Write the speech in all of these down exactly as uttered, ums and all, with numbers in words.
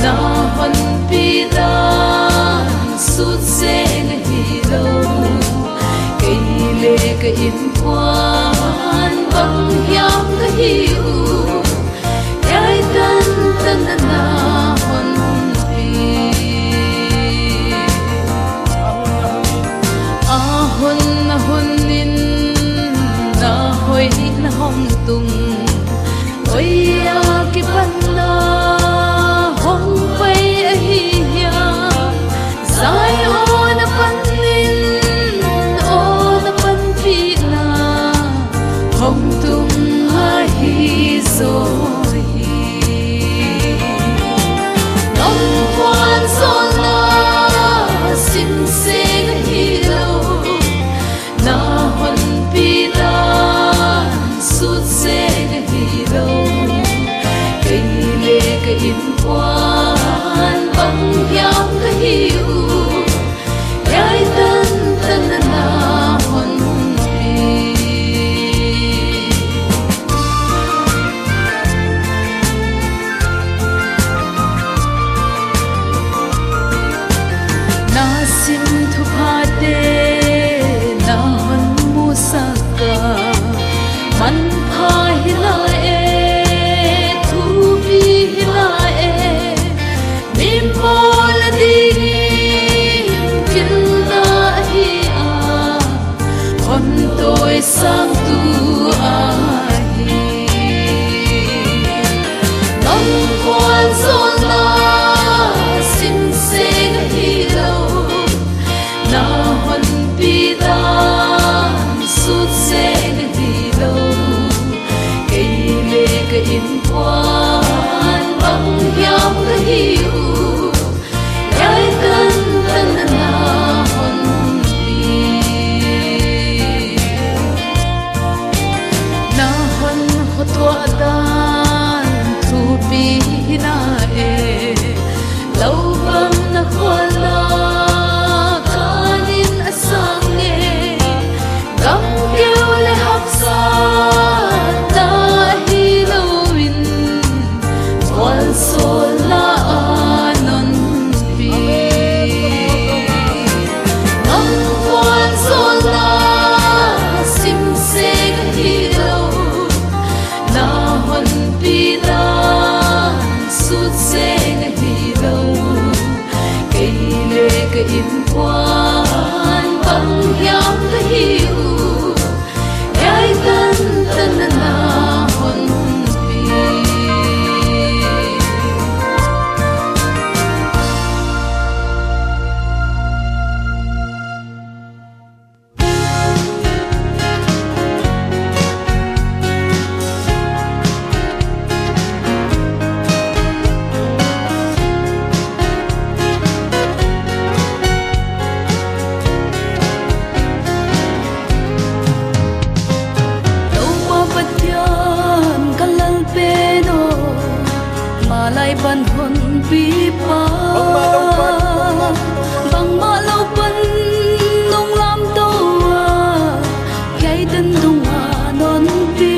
Na honpi dan sut seng ahi lo. Kei le ka innkuan bang hiam ka hi uh. Hiai tantan na na honpi. A hun a hun in na hoih na hong tung. Koi a kipan na hong pai ahi hiam? Zion a panin aw na panpihna hong tung ahi zaw hi. Nong puan zawhna simseng ahi lo. Na honpi dan sut seng ahi lo. Kei le ka innkuan bang hiam ka hi uh. Hiai tantan na na honpi. Na sim thuphate na hon musak a, manpha hi lai e, thupi hi lai e. Mipawl a dingin pilna ahi a, hon tawisangtu ahi. Nong puan zawhna simseng ahi lo. Na honpi dan sut seng ahi lo. Kei le ka innkuan bang hiam ka hi uh. Hiai tantan na na honpi. Na hon hotuah dan thupi hi na e. Lo bang na khualna kanin a sang e. Gam keu le haksatna hi lo in, mualsawlna a nonpi. Nong mualsawlna simseng ahi lo. Na honpi dan sut seng ahi lo. Kei le ka innkuan bang hiam ka hi uh. Hiai tantan na na honpi. Topa Pathian ka lal pen aw, malai pan honpi pa. Bangmah lo pan nong lamto a, hiai tan tungah honpi.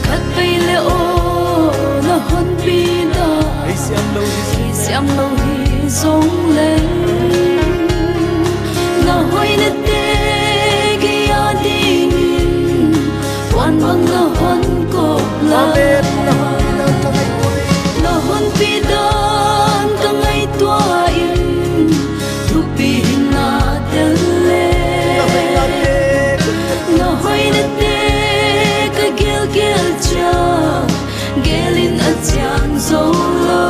Khat vei le aw na honpi dan hi siam lo hi zong leng, na hoihnate kei a dingin puan bang na hon kop lai. Na honpi dan ka ngaihtuah in thupi hi na tel le. Na hoihnate ka gelgel ciang, gel in a ciang zo lo.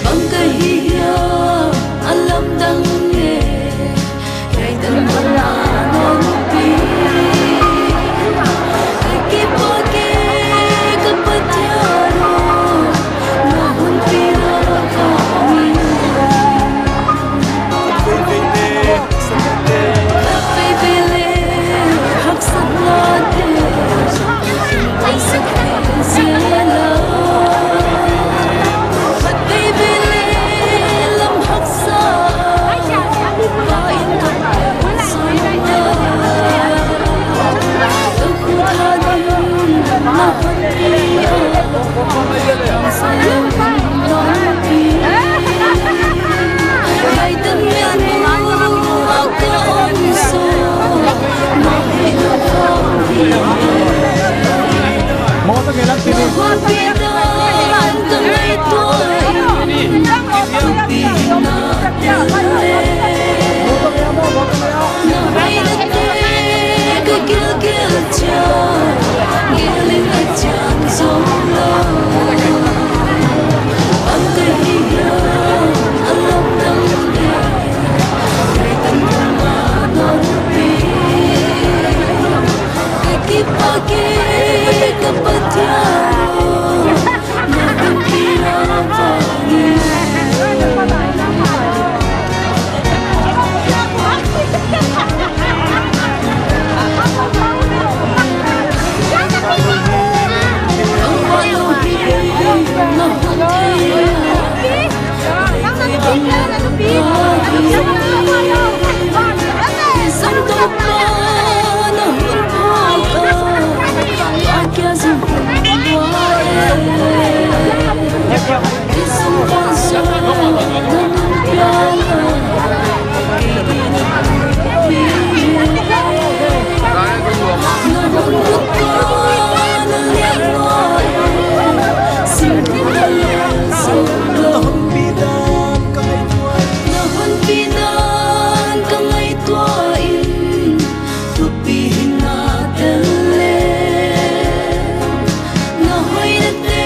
Bang ka hi hiam a lamdang e. Hiai tan bang na honpi. Ka kipak e ka Pathian aw, na honpi lak ah mi. Khat vei le haksatnate hong paisak zel a. Na honpi dan ka ngaihtuah in, thupi hi na tel le. Na hoihnate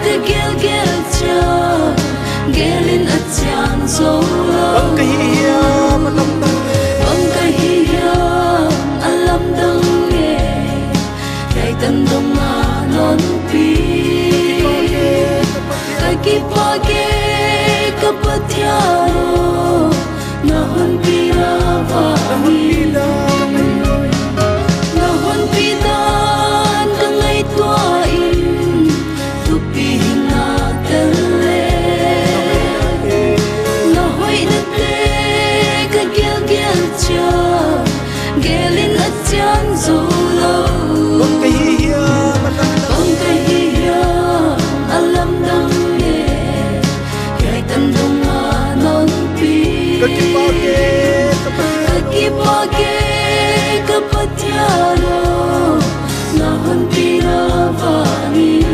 ka gelgel ciang, gelin a ciang zo lo. Bang ka hih hiam a lamdang e. Bang ka hih hiam a lamdang e. Laitan dong a nawnpi. Ka kipah kei ka Pathian aw, na honpi na vang in. Na honpi dan ka ngaihtuah in, thupi hi na tel le. Na hoihnate ka gelgel ciang, gelin a ciang zo lo. Bang ka hih hiam a lamdang, bang ka hih hiam a lamdang e. Hiai tan dong a nawnpi. Ka kipah kei ka Pathian, ka kipah kei ka Pathian aw, na honpi na vang in.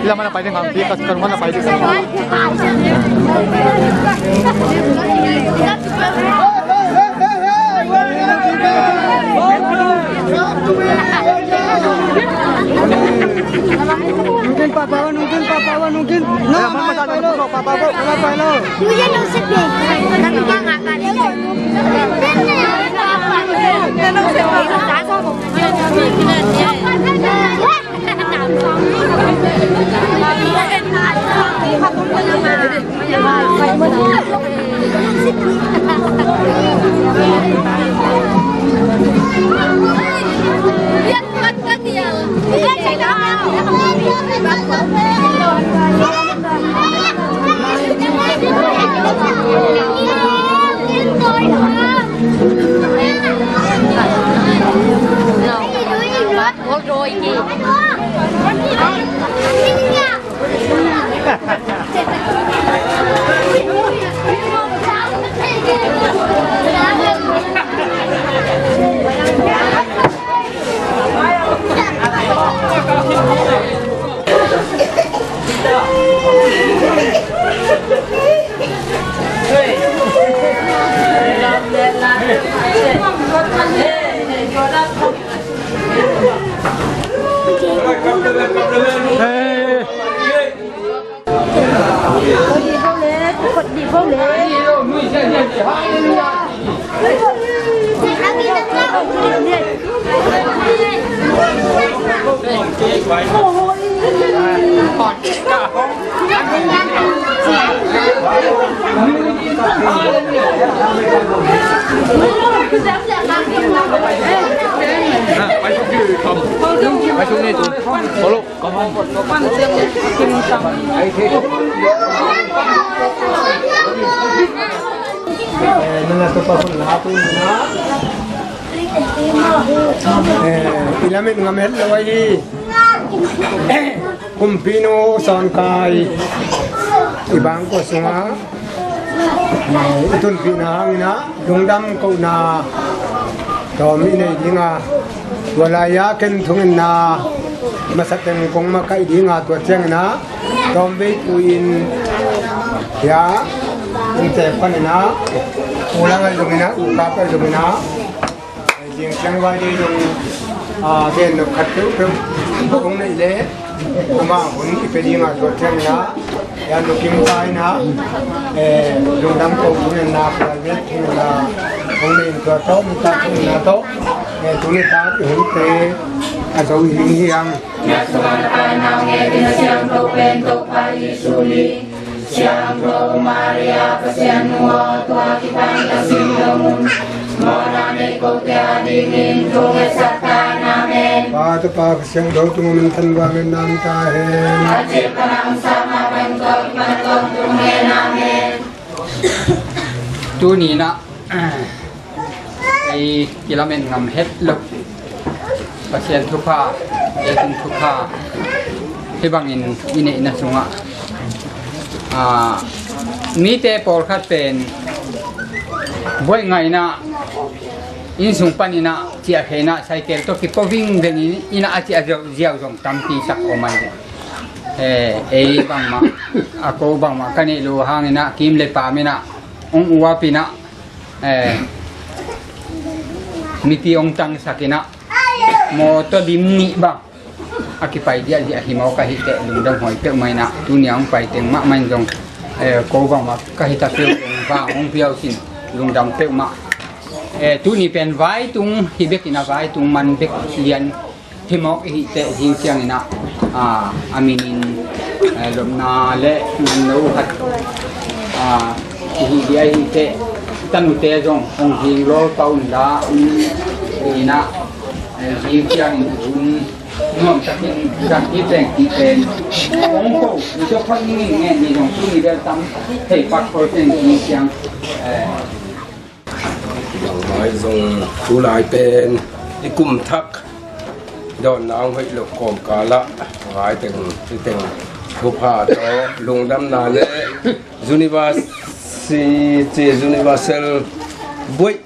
Ila mana pai ding, ang pikas ka mana pai ding. Nungkin papa, nungkin papa, nungkin. Na, mama, mama, papa, papa. Mama, papa. Kuya, nung sepi. Eh, nana tu pa pun la tu na. Eh, i lamet ngam het lo ahi. Kumpinu Sawn Kai i bangkua sungah, eh, i tunpihna hangin ah lungdam kohna tawm i nei ding a, tua lai-a ken thungetna masa teng kong makaih ding a, tua ciangin ah tawmvei pu in, ya, innte panin ah, u lang ahi zongin ah, u kap ahi zongin ah, zing ciang vai dei zong, ah, gen nop khat peuhpeuh hong neih leh amah hun i pia ding a, tua ciangin ah, ya, lungkim pa in ah, eh, lungdam ko thungetna, private thungetna hong nei in, tua tawh, nitak thungetna tawh, eh, tuni tak i hunte a zo hi ding hi hang. Siangtho Maria, Pasian nu aw, tua kipan ka sim dong un, mawhna nei kote a dingin thungetsak tan. Amen. Pa, Tapa, Kha Siangtho tung a min thanvang in nam ta hen. A cih pan a hong sam a pan tua kipan tawh tung hen. Amen. Tuni in ah, ei kilamen ngam het lo Pasian thupha, ei tung thupha, hih bangin i neihna sungah, ah, mite pawlkhat pen buaih ngaihna, inn sung panin ah ciahkheina, cycle tawh kipo vingveng in ah a ciah ziau, ziau zong tampi tak om ahi. Eh, ei bangmah, a ko bangmah ka neih lo hangin ah, kim le pam in ah, ong uap in ah, eh, mipi ong tangsak in ah, mawtaw lim nih bang a kipai diahdiah hi mawk ahih teh lungdam huai peuhmah in ah, tuni a hong pai teng mahmah in zong, eh, ko bangmah ka hi ta peuh zong vang hong pia uh cin lungdam peuhmah. Eh, tuni pen vaitung hi bek in ah, vaitung man bek lian hi mawk i hih teh, hih ciangin ah, ah, a minin, eh, lawpna le nganlo khat, ah, i hih ding ahih teh, tanute zong hong hing lawl pah un la, um, in ah, eh, hih ciangin hun nuam takin zang kik teng kik teng hong ko, i tua phot ni ngen ni zong tuni bel tam thei pak khol teng hih ciang, eh, Bangmah zong tulai pen i kum thak dawnna hong hoih loh kawmkal ah vai teng, i teng thupha tawh lungdamna le university, ci, universal buaih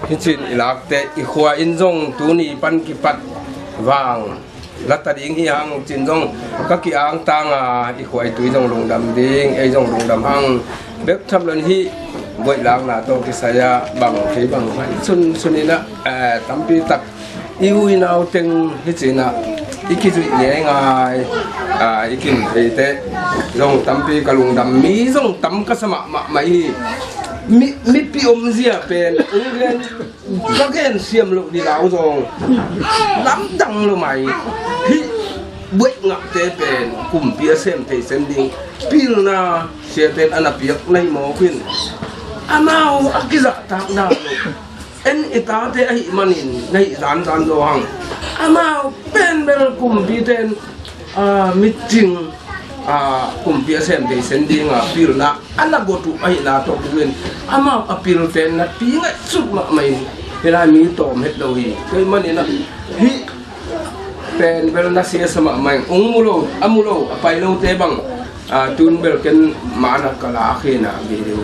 hi cin i lakte, i khua in zong tuni pan kipat vang la ta ding hi hang cin zong ka ki-angtang a, i khua i tui zong lungdam ding, ei zong lungdam hang. Bek tham lo in hih buaih lakna tawh kisai ah bang kei bang hmai sunsun in ah, eh, tampi tak i u i nau teng hi cin ah i kizuih ngeingai, ah, i kin theite zong tampi ka lungdam, mi zong tam ka sa mahmah mai hi. Mi, mipi omzia pen ung gen ka gen siam loh dilau zong lamdang lo mai. Hih buaih ngahte pen kumpi a sem thei sem ding pilna siaten a na piak na hi mawk in, amau a kizahtak dan lo. En i tate ahih manin na hih zanzan zaw hang. Amau pen bel kumpite in, ah, mitcing, ah, kumpi a sem thei sem ding a pilna a na guat uh ahihna tawh bukin, amau a pilte na pi ngaihsut mahmah in, hih lai mi tawm het lo hi. Tua ahih manin ah hih pen bel na siasa mahmah in, ung mu lo, a mu lo, a pai lote bang, ah, tun bel ken man a ka lak hi na, video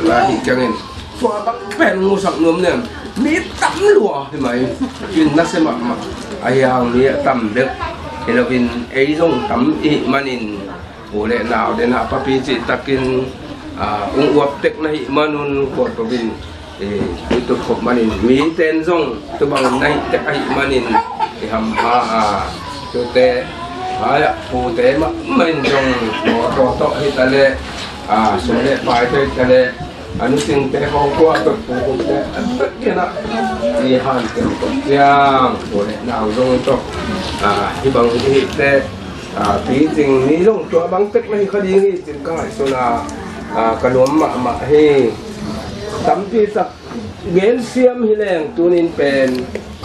la hi keng in. Tua bang pen musak nuam nem, mi tam lua hi mai. Kin na sia mahmah. A hiang mi a tam bek hi lo in, ei zong tam i hih manin, u le nau den a papi cih takin, ah, ung uap tek na hih manun, kuat ko in, eh, i tut khop manin, mi ten zong tu bang na hih tek ahih manin i hampha a, tute, hai ah, pute mahmah in zong mawtaw tawh hi ta leh, a, sum le pai thei ta le, a nu singte khawng khua pek pungkupte a pek kena i han kem kop ciang, tua le nau zong tok, a, hibang i hihte, a, picing ni zong tua bang pek na hi kha ding hi cin ka ngaihsun a, a, ka nuam mahmah hi. Tampi tak gensiam hi leng tunin pen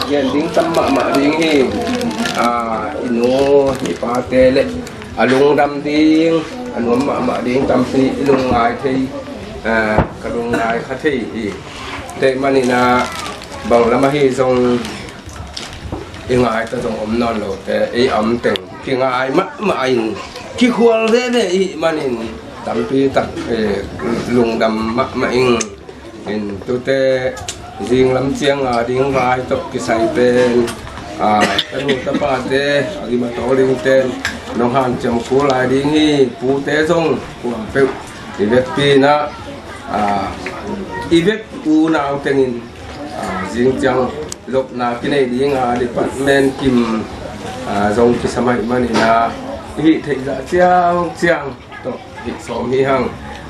gen ding tam mahmah ding hi. A, i nu i pate le a lungdam ding, a nuam mahmah ding tampi i lungngai thei, a, ka lungngai kha thei hi. Teh manin a bang lam ahi zong i ngai ta zong om nawn lote, ei am teng kingai mahmah in kikhual veve i hih manin tampi tak, eh, lungdam mahmah ing. In tute zing lam ciang a ding vai tawh kisai pen, a, tanu tapate a gim a tawl ding ten nong hanciam kul lai ding hi. Pute zong kua peuh i vekpi in a, a, i vek unau tengin, a, zing ciang lopna kinei ding a department kim, a, zong kisam ahih manin a i hih theih zah ciangciang tawh hih sawm hi hang.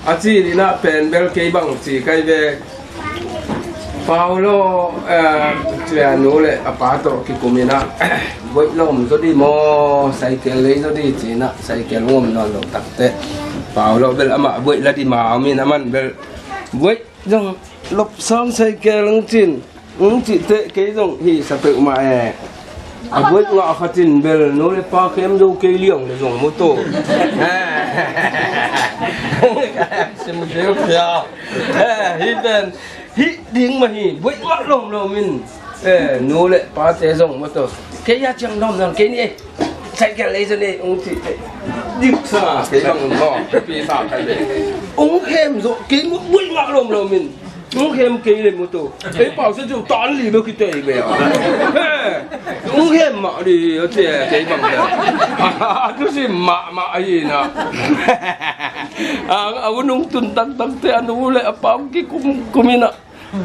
A ci dina pen bel kei bang ci kai ve. Paulo, eh, tua nu le a pa tawh kikum ina, buaih lawm zaw di maw, saikel lei zaw di ci ina, saikel ngom nawn lo takte. Paulo bel amah buaih la di ma om in, aman bel buaih zong lopsang saikel ang cin. Ung cih teh kei zong hi sa peuhmah e. A buaih ngah khat in bel nu le pa khem zo kei liang le zong mu to. Sim keu pia. Hi pen hih ding mah hi, buaih ngah lawmlawm in. Nu le pate zong mu to. Kei a ciang lawm zong kei ni e. Saikel lei zong ni ung cih teh. Diksa kei bang maw, pi sa kai le. Ung khem zo kei mu buaih ngah lawmlawm in. Ung khem kei le mu to. Ei pau sa zu tan li bek kitei be a. He. Ung khem mah di a ci kei bang be. A tu si mahmah ahi na. A, a u nung tun taktak te a nu le a pau kikum kum ina.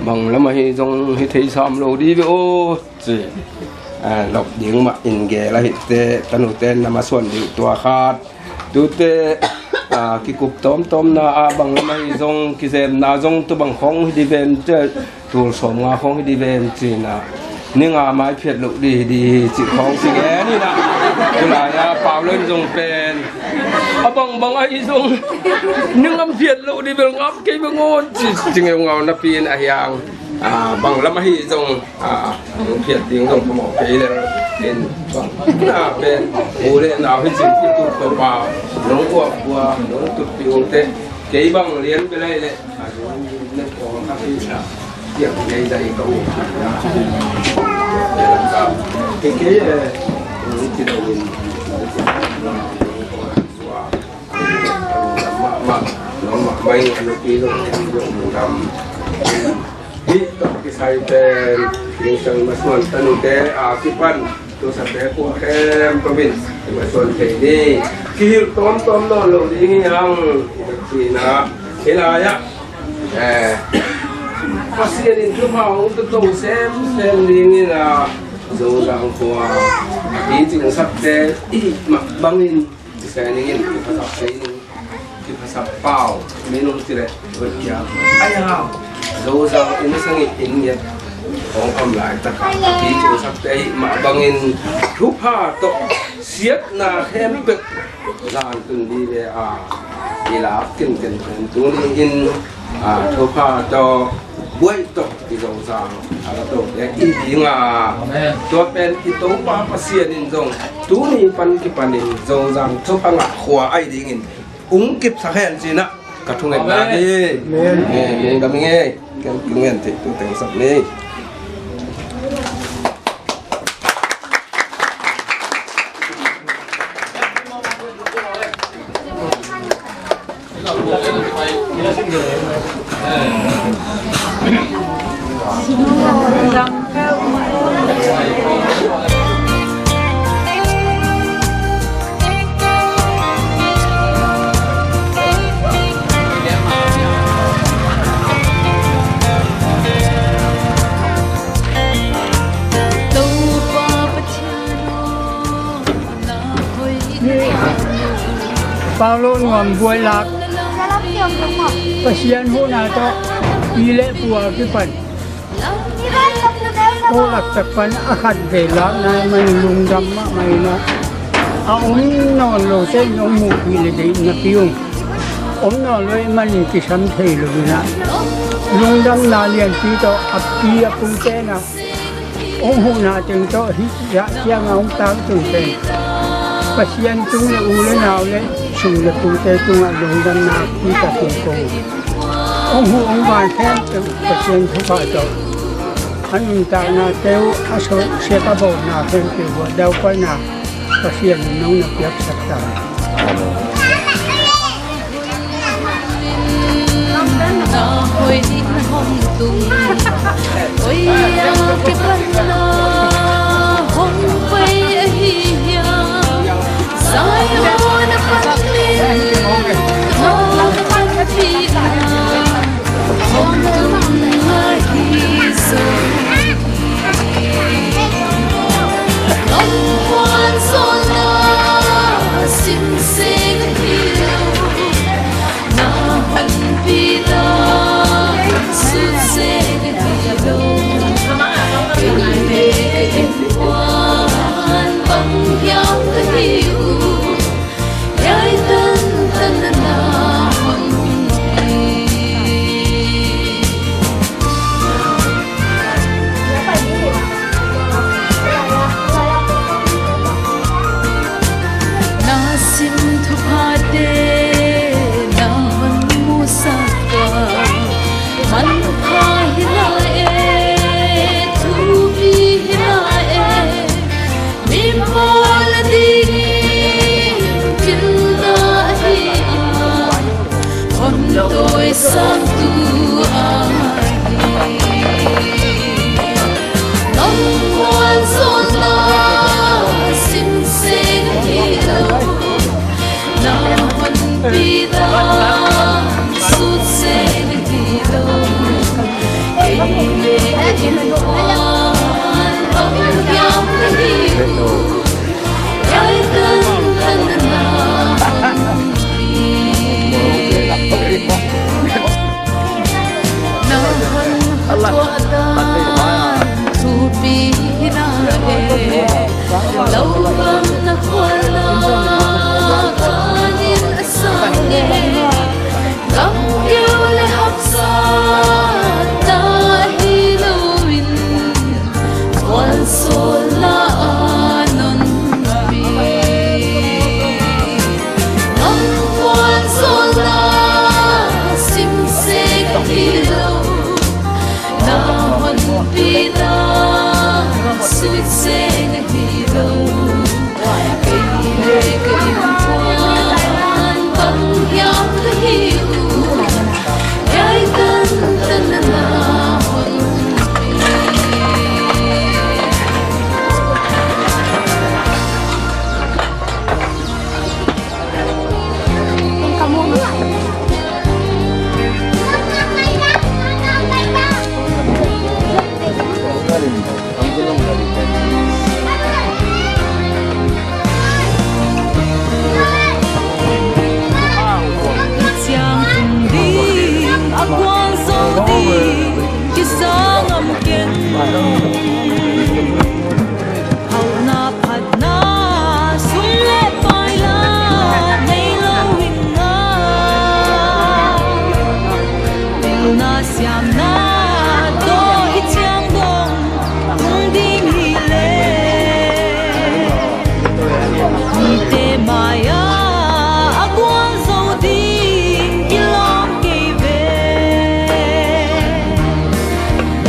Bang lam ahi zong hi thei sam lo di ve aw ci. A, lop ding mah in gel ahi te, tanu ten na masuan ding tua khat. Tute, a, kikup tawmtawmna a bang lam ahi zong, kizemna zong tu bang khong hi di ven, tua tul sawm nga khong hi di ven cina. Ni nga mai phiat loh di hi di hi cih khong ci ngen hi na. Tulai a pau len zong pen a bangbang ahi zong ni ngam phiat loh di bel ngam kei bang on ci, ci ngeu ngau napi in a hiang. A, bang lam ahi zong, a, nong phiat ding zong phamawh kei lel in bang na pen u le nau hi cin i tut to pa nong uap ua nong tutpih ung teh kei bang lian belai le a, nong ne kong a pi na tiang nei dai ka u na kei kei e nong ci lo in mah mah nong mah mai a nupi zong zong dam. Hih tawh kisai pen King Sang masuan tanute a kipan tusate khua khempeuh in i masuan thei ni. Kihilh tawmtawm nawn lo ding hi hang. Cina hi lai-ah, eh, Pasian in thupha hong tuto semsem dingin a Zozang khua a kicingsak te i hih mah bangin Israel ning in kiphasak te ning kiphasak pau minung cile hoih kia ai hau Zozang inn sang i inn ngiat hong om laitak a kicingsak te i hih mah bangin thupha tawh siatna khempeuh zan tun dih ve a i lak tinten pen tuni in a thupha tawh buaih tawh i Zozang a la to te i ding a. Amen. Tua pen i Topa Pasian in zong tuni pan kipanin Zozang thupha ngah khua ai dingin ung kipsak hen cinah ka thungetna hi. Amen. Amen. Lungdam ing ei. Ken thungen thei tu teng sak ni. Paulo nuam buai lak. Pasian huhna tawh pi le pu a kipan, ko laktak pan a khat vei lakna ahih manin lungdam mahmah in ah, a om nawn lote in hong muhpih le deih napi ung. Om nawn lo ahih manin kisam thei lo in ah, lungdamna lianpi tawh a pi a pute in ah hong huhna teng tawh hih zah ciangah hong tangtun pen Pasian tung le u le nau le sung le pute tungah lungdamna kitakin ko. Hong huh hong van khempeuh Pasian thupha tawh, a nuntaknate uh a sosiat a bawlna khempeuh uh a daupaina Pasian in nong na piaksak ta. Na sin thuphate na hon musak a, manpha hi lai e, thupi hi lai e. Mi pawl a ding pilna hi a, hon tawisangtu ahi. Nong muanzawlna simseng hi lo, na honpi dan sutseng hi lo. Ei le ka innkuan bang hiam ka hi uh. Puanzawlna a nonpi, nong puanzawlna simseng hi lo, na honpi dan sutseng hi lo. Kei le ka innkuan bang hiam ka hi uh. Ciang tung ding a kuang zo ding kisang am keng. Hauhna phatna sum le pai la nei lo in a, pilna siamna tawh i ciang dong tung ding hi le, mite mai-ah a guan zo ding kilawm kei ve.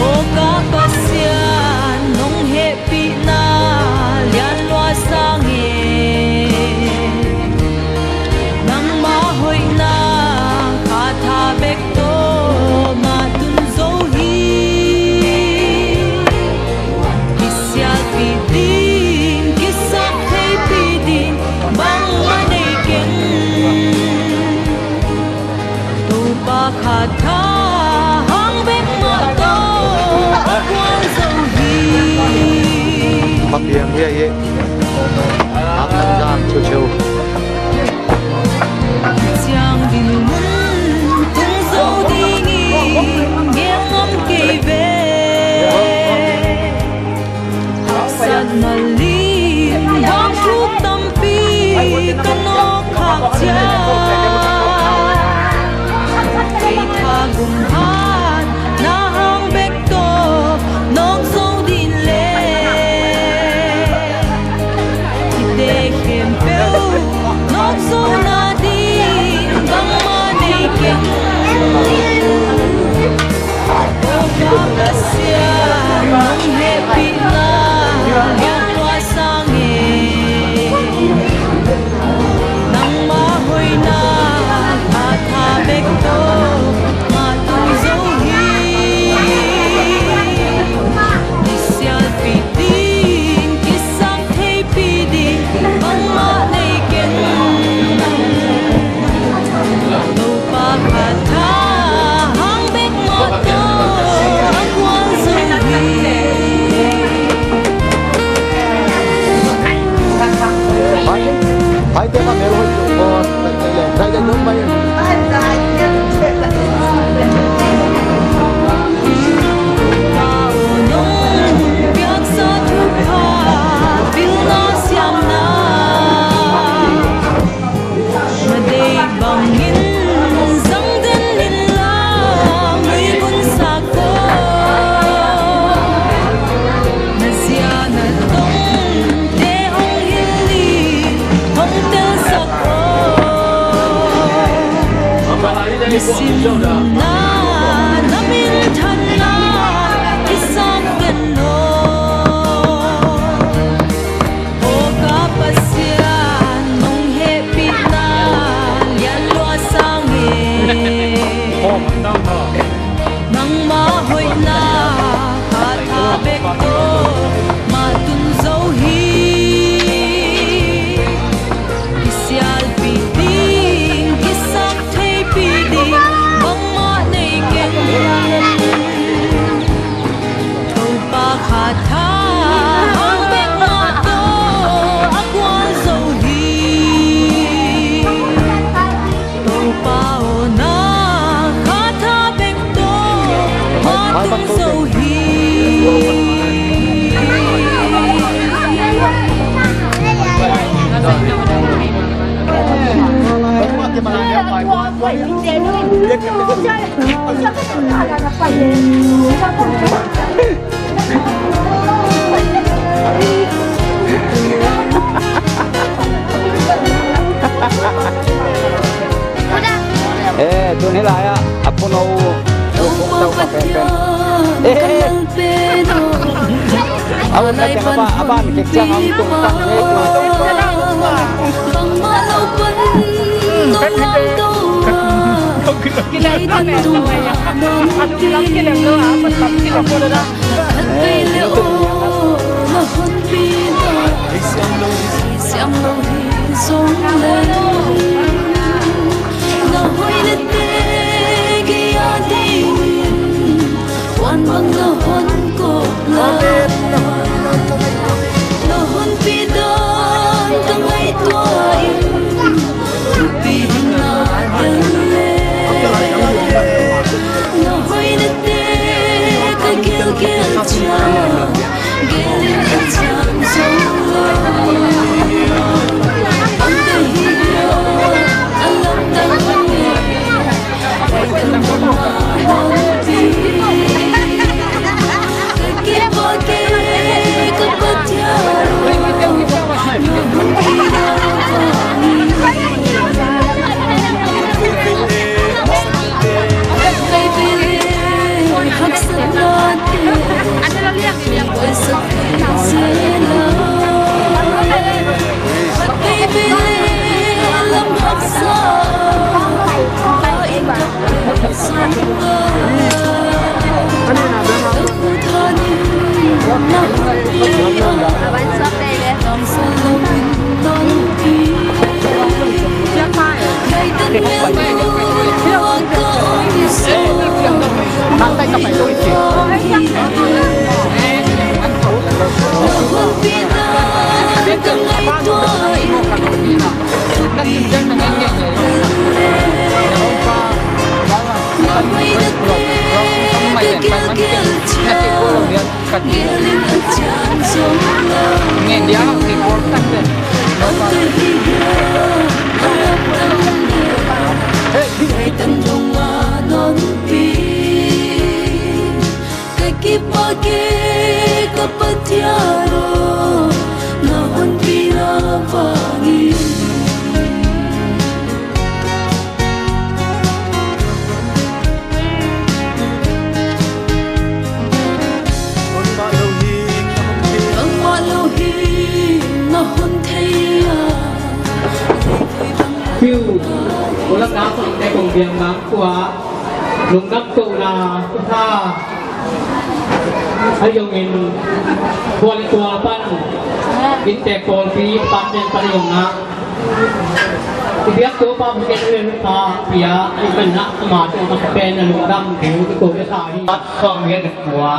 Aw ka Pasian, Simna na minthanna kisam den lo. Aw ka Pasian, nong hehpihna lian lua sang e. Nangmah hoihna hatha bek tawh mah tun zo hi. Kisialpih ding, kisam theipih ding bangmah nei keng. Topa hatha hang bek mah tawh a guan zo hi. Topa aw, na hatha bek tawh mah tun zo hi. Eh, tuni lai ah a puno. Eh, a un na teng a ba, a ban kek ciang a hong tung tang hi. Ka kipak e ka Pathian aw, na honpina vangin. Nangmah lo hi, na hon thei a. Piu, ulak a kong te kong biang bang kua. Lungdam kohna, ha. A zongin, khual le khual pan, inntek pawlpi pan pen pan zong na. I biak Topa Pasian a len pa pia, i manna ama tawh a pen a lungdam ding i ko i sa hi. Sawm giat le kua.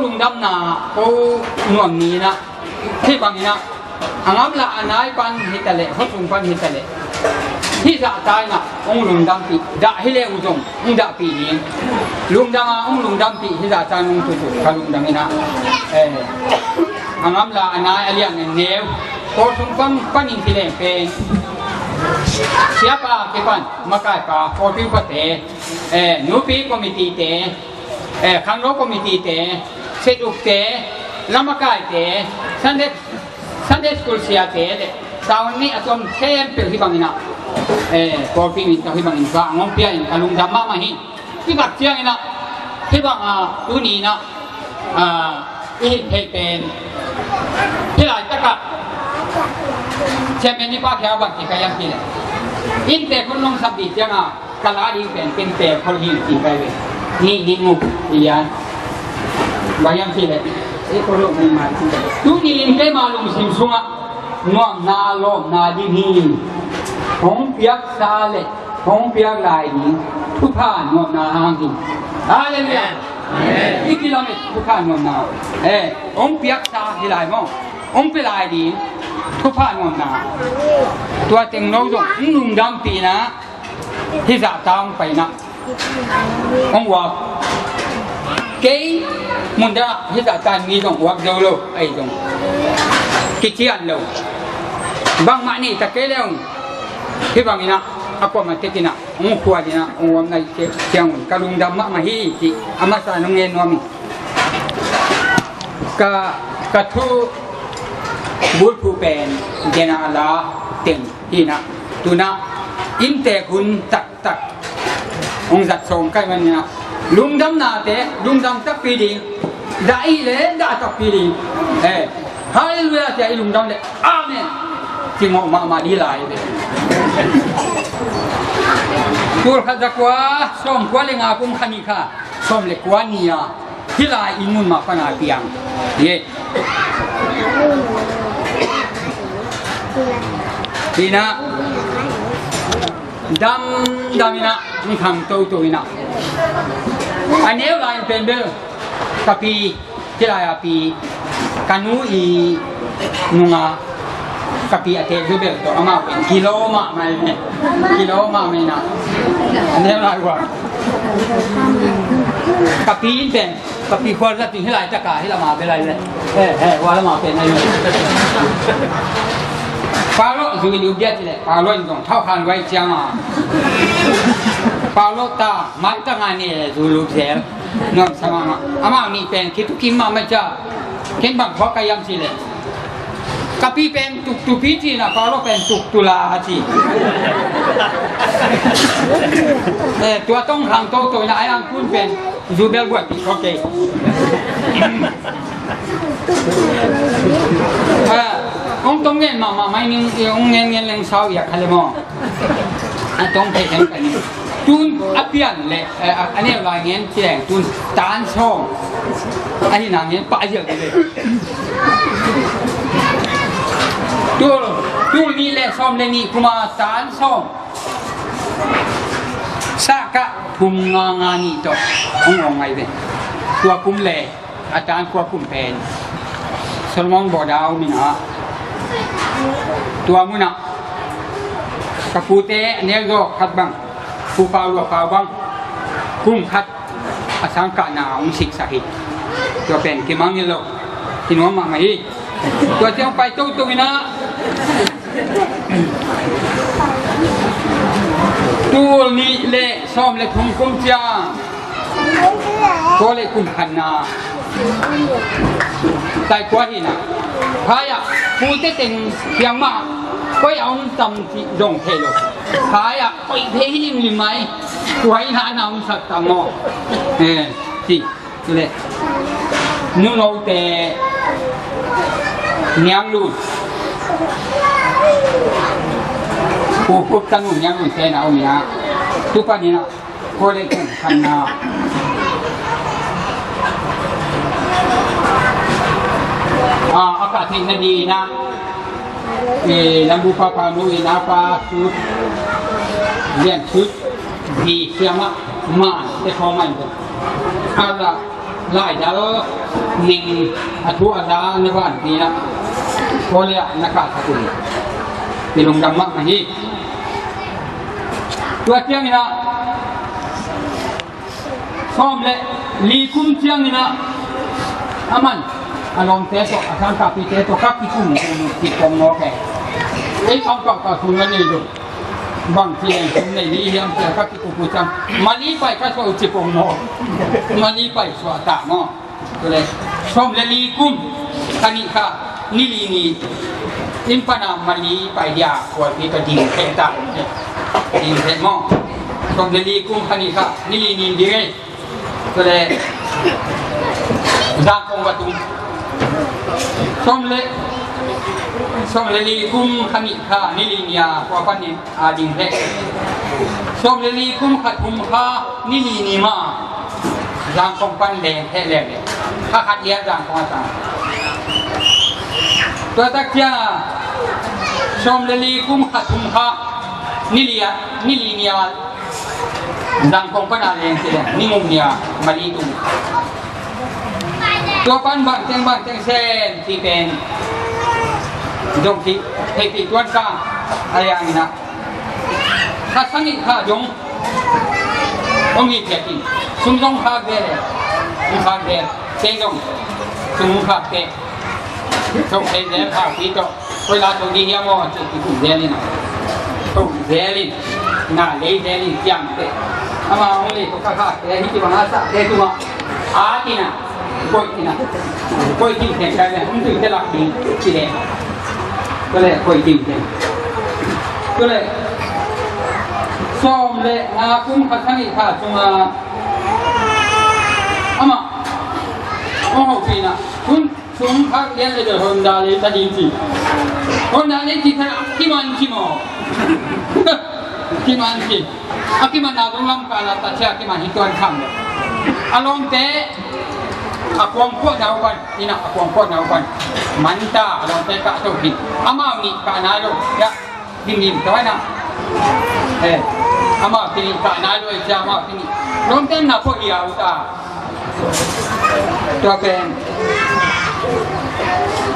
Lungdamna ko nuam ni in ah, hih bangin ah, a ngamla a nai pan hi ta leh, khuasung pan hi ta leh, hih zahta in ah hong lungdampih, dah hi leh uh zong hong dahpih ding. Lungdam a hong lungdampih hih zahta in hong tutuh ka lungdam in ah, eh, a ngamla a nai, a lian a neu, khuasung pan, panin kileng pen, siapa kipan, makaipa, kawlpi pate, eh, nupi committee te, eh, khangno committee te, seduk te, lamakai te, Sunday, Sunday school sia te le, tawn ni a tuam khempeuh hih bangin ah, eh, kawlpi min tawh hih bangin va ngawng pia in ka lungdam mahmah hi. Hih bang ciangin ah, hih bang, ah, tuni in ah, ah, i hih theih pen, hih laitakah chairman ni pa khia bang kikaiang hi le, inntek hun nong sap dih ciangah, ka la ding pen, pen pen khol hi ti kai ve. Ni, ni mu, ian. Bayang si le. E ko lo ni ma. Tuni in keima lungsim sungah nuamna, lawmna ding hi. Hong piaksa le hong piak lai ding thupha nuamna hang hi. Halleluiah. Amen. I kilamet thupha nuamna. Eh, hong piaksa hi lai maw. Hong pia lai ding thupha nuamna. Tua teng lo zong hong lungdampihna. Hih zahta hong paina hong uak. Kei mun dang ah hih zahta in mi zong uak zo lo, ei zong kician lo. Bangmah nei ta kei le hong, hih bangin ah, a kuamah tek in ah hong khual in ah hong uam nai ciang un ka lungdam mahmah hi cih a masa in hong ngen nuam hi. Ka, ka thu bulphuh pen Dena la teng hi in ah, tu in ah inntek hun taktak hong zat sawm ka hih manin ah, lungdamnate lungdam takpi ding, dah i le dah takpi ding. Eh, halleluiah ci a i lungdam le amen ci mawh mahmah ding lai ve. Tul khat za kua sawm kua le nga kum khat ni kha, sawm le kua ni a, hih lai inn mun mah pan a piang. Ye. Hi in ah, damdam in ah, mi khang toto in ah, a neu lai in pen bel ka pi, hih lai a pi, ka nu i nunga ka pi a tek zu bel tawh amau pen kilo mahmah in, kilo mahmah in ah, a neu lai uh a, ka pi in pen, ka pi khual zat in hih laitak a, hih lam a bel lai le. Eh, eh, hua lam a pen lai le. Paulo zui liu bia ci le, Paulo in zong thau khan luai ciang a, Paulo ta mai ta nga ni le zui liu zel. Nuam sa mahmah. Amau nih pen khitukim mahmah cia. Ken bang khuak ka hiam ci le, ka pi pen tuktu pi ci in ah, Paulo pen tuktu la ci. Eh, tua tong khang toto in ah, a yang kun pen zu bel buaipih khuak kei. Ah, hong tom ngen mahmah mai ning, hong ngen ngen leng sau iak kha le maw. A tong thei khen ka ni. Tun a pian le, eh, a, a neu lai ngen ci leng tun tan sawm. A hi na ngen pah ziau ding ve. Tul, tul nih le sawm le nih kum a tan sawm. Sahkah thum nga nga nih tawh hong awng ngai ve. Tua kum le a tan kua kum pen Solomon bawda a om in ah, tua mun ah ka pute a neu zaw khat bang, Pu Pau Lua Pau bang, kum khat a sangkahna hong siksak hi. Tua pen kimangngilh lo, kinuam mahmah hi. Tua ciang pai toto in ah, tul nih le sawm le thum kum ciang, College kum khatna tai kua hi in ah, phai ah pute teng piang mah, koi a hong tam cih zong thei lo. Phai ah koi phei hi limlim mai, tua hi in ah na hong sak tam maw. Eh, ci le, Nu Note Niang Lun, Pu Kup tanu Niang Lun te na om in ah, tu pan in ah, College kum khatna, ah, a kah theih nading in ah, eh, Lambu Papa nu in ah, Pa Sut, Lian Sut, Dih Siam ah, man te khawng man te. A la Laidal ning a thu a za na vanpi na, Kawlei ah na kahsak un, i lungdam mahmah hi. Tua ciangin ah, sawm le li kum ciangin ah, a man a lawmte tawh, a sangkahpite tawh ka kikum uh ci pong mawk e. Ei sawm kah kah sung na nei lo. Bang ci leng sum nei ni hiam cia ka kikum uh ciang, Mali pai ka suah uh ci pong mawk. Mali pai suah ta maw. Tua le, sawm le li kum kha nih kha ni li ni in pana Mali pai dia, kualpi ka ding theh ta. Ding theh maw. Sawm le li kum kha nih kha ni li ni ding ei. Tua le, Zangkong va tung. Sawm le, sawm le li kum kha nih kha ni li ni a, kua panin a ding theh. Sawm le li kum kha thum kha ni li ni ma Zangkong pan leng theh leng. Kha khat lian Zangkong a tang. Tua tak ciang a, sawm le li kum kha thum kha ni li a, ni li ni a Zangkong pan a leng theh leng, ni ngum ni a Mali tung. Tua pan bangteng bangteng sem ci pen zong ci theihpih tuan ka a liang in ah, kha sagih kha zong hong hi phiat in, sum zong khak zel, hong khak zel, kei zong sum hong khak zel, zong kei zel khak pi tawh. Koi la to ding hiam aw, ci kikum zel in a. To zel in, na lei zel in, kiam te. Ama hong lei to ka kha te, hi ki bang a sa te tu ma. A ti na. Koi ti na. Koi ti te ka le, hong tu te lak ding, ci le. Ko le, koi ti te. Ko le, sawm le nga kum kha sagih kha sung a. Ama hong hopih na. Tun Sum khak lian le deuh Honda lei ta ding ci. Honda lei ci ta kiman ci maw. Kiman ci. A kiman na zong lam ka la ta cia kiman hi tuan kham le. A lawmte a kuang kuah nau pan, ina a kuang kuah nau pan. Man ta a lawmte kah to hi. Amau nih kah nai lo. Ya. Tingin tawi na. Eh, amau tingin kah nai lo, eh, cia amau tingin. Lawmte na pawh hi a uta. Tua pen.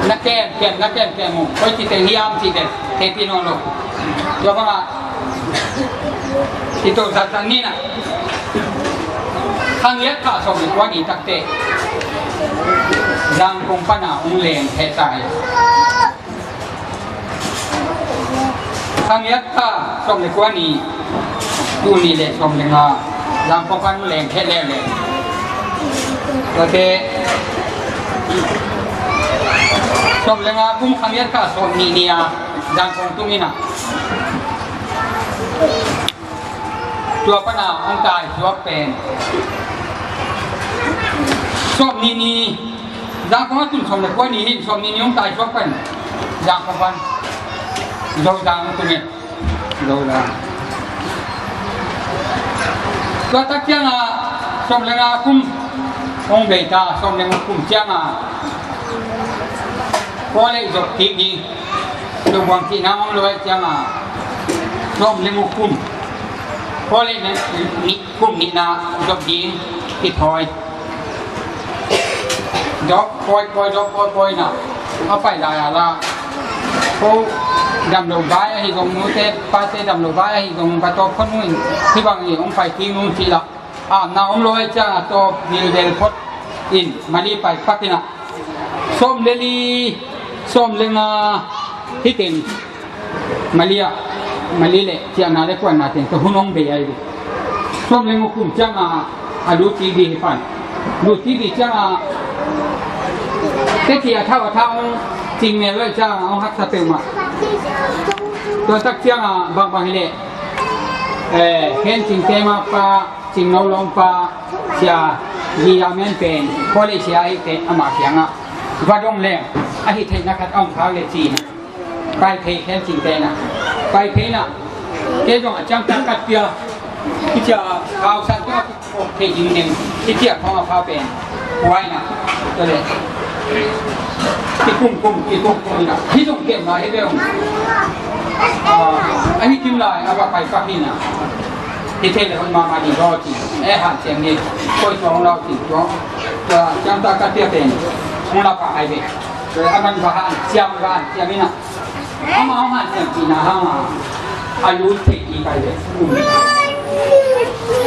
Na kem, kem, na kem, kem mu. Koi ci te hiam ci te. Te pi no lo. Tua bang a. Ito zat zat ni na. Khang yat kha sawm le kua ni tak te. Zangkong pana ung leng he tai. Khang yat kha sawm le kua ni, tu ni le sawm le nga, Zangkong pan leng khe le le. Tua te, sawm le nga kum khang yat kha sawm ni ni a, Zangkong tung ina. Tua pana hong tai suak pen. Sawm ni ni, Zangkong a tun sawm le kua ni hi, sawm ni ni hong tai suak pen. Zangkong pan. Zozang tun hi. Zozang. Tua tak ciang a, sawm le nga kum hong bei ta, sawm le nga kum ciang a. Kua le zok ti ni. Tua buang ti na hong lo ciang a. Sawm le nga kum. Kua le na ni kum ni na dop ding ki thoi. Dop poi poi, dop poi poi na. A pai lai a la. Ko dam lo bai a hi gong nu te, pa te dam lo bai a hi gong ka to phot nu in. Hi bang hi hong pai ti nu ci la. A na hong lo ciang a to bil del phot in. Mali pai pak in a. Sawm le li, sawm le nga, hi teng. Mali ah, Mali le ciahna le kuanna teng tawh hun hong bei ahi ve. Sawm le nga kum ciang a, a lut ci di hi pan. Lut ci di ciang a, te ci a thau a thau hong cing ne lo ciang a hong haksa peuhmah. Tua tak ciang a bangbang hi le, eh, hen cing te ma pa, Cingno lawmpa sia Gi Amen pen college sia ahite ama kiangah va dong leng ahi theihna khat a om khak le cina. Pai thei khen cingte na. Pai thei na. Kei zong a ciangta kat pia. Kicia khausan tua kok thei ding neng. Kicia khong a pha pen. Huai na. Tua le. Kikum kum, kikum kum na. Hi zong kem na hi beu. Ah, ahi kim lai a va pai pak hi na. Hi thei le hon mama ni lo ci. Eh, hanciam ni, koi tuang lau ti tuang, tua ciang ta ka tia pen, hong la pa ai ve. Tua a man va hanciam, va hanciam ina. Ama hong hanciam ina hang a, a lu te i kai ve.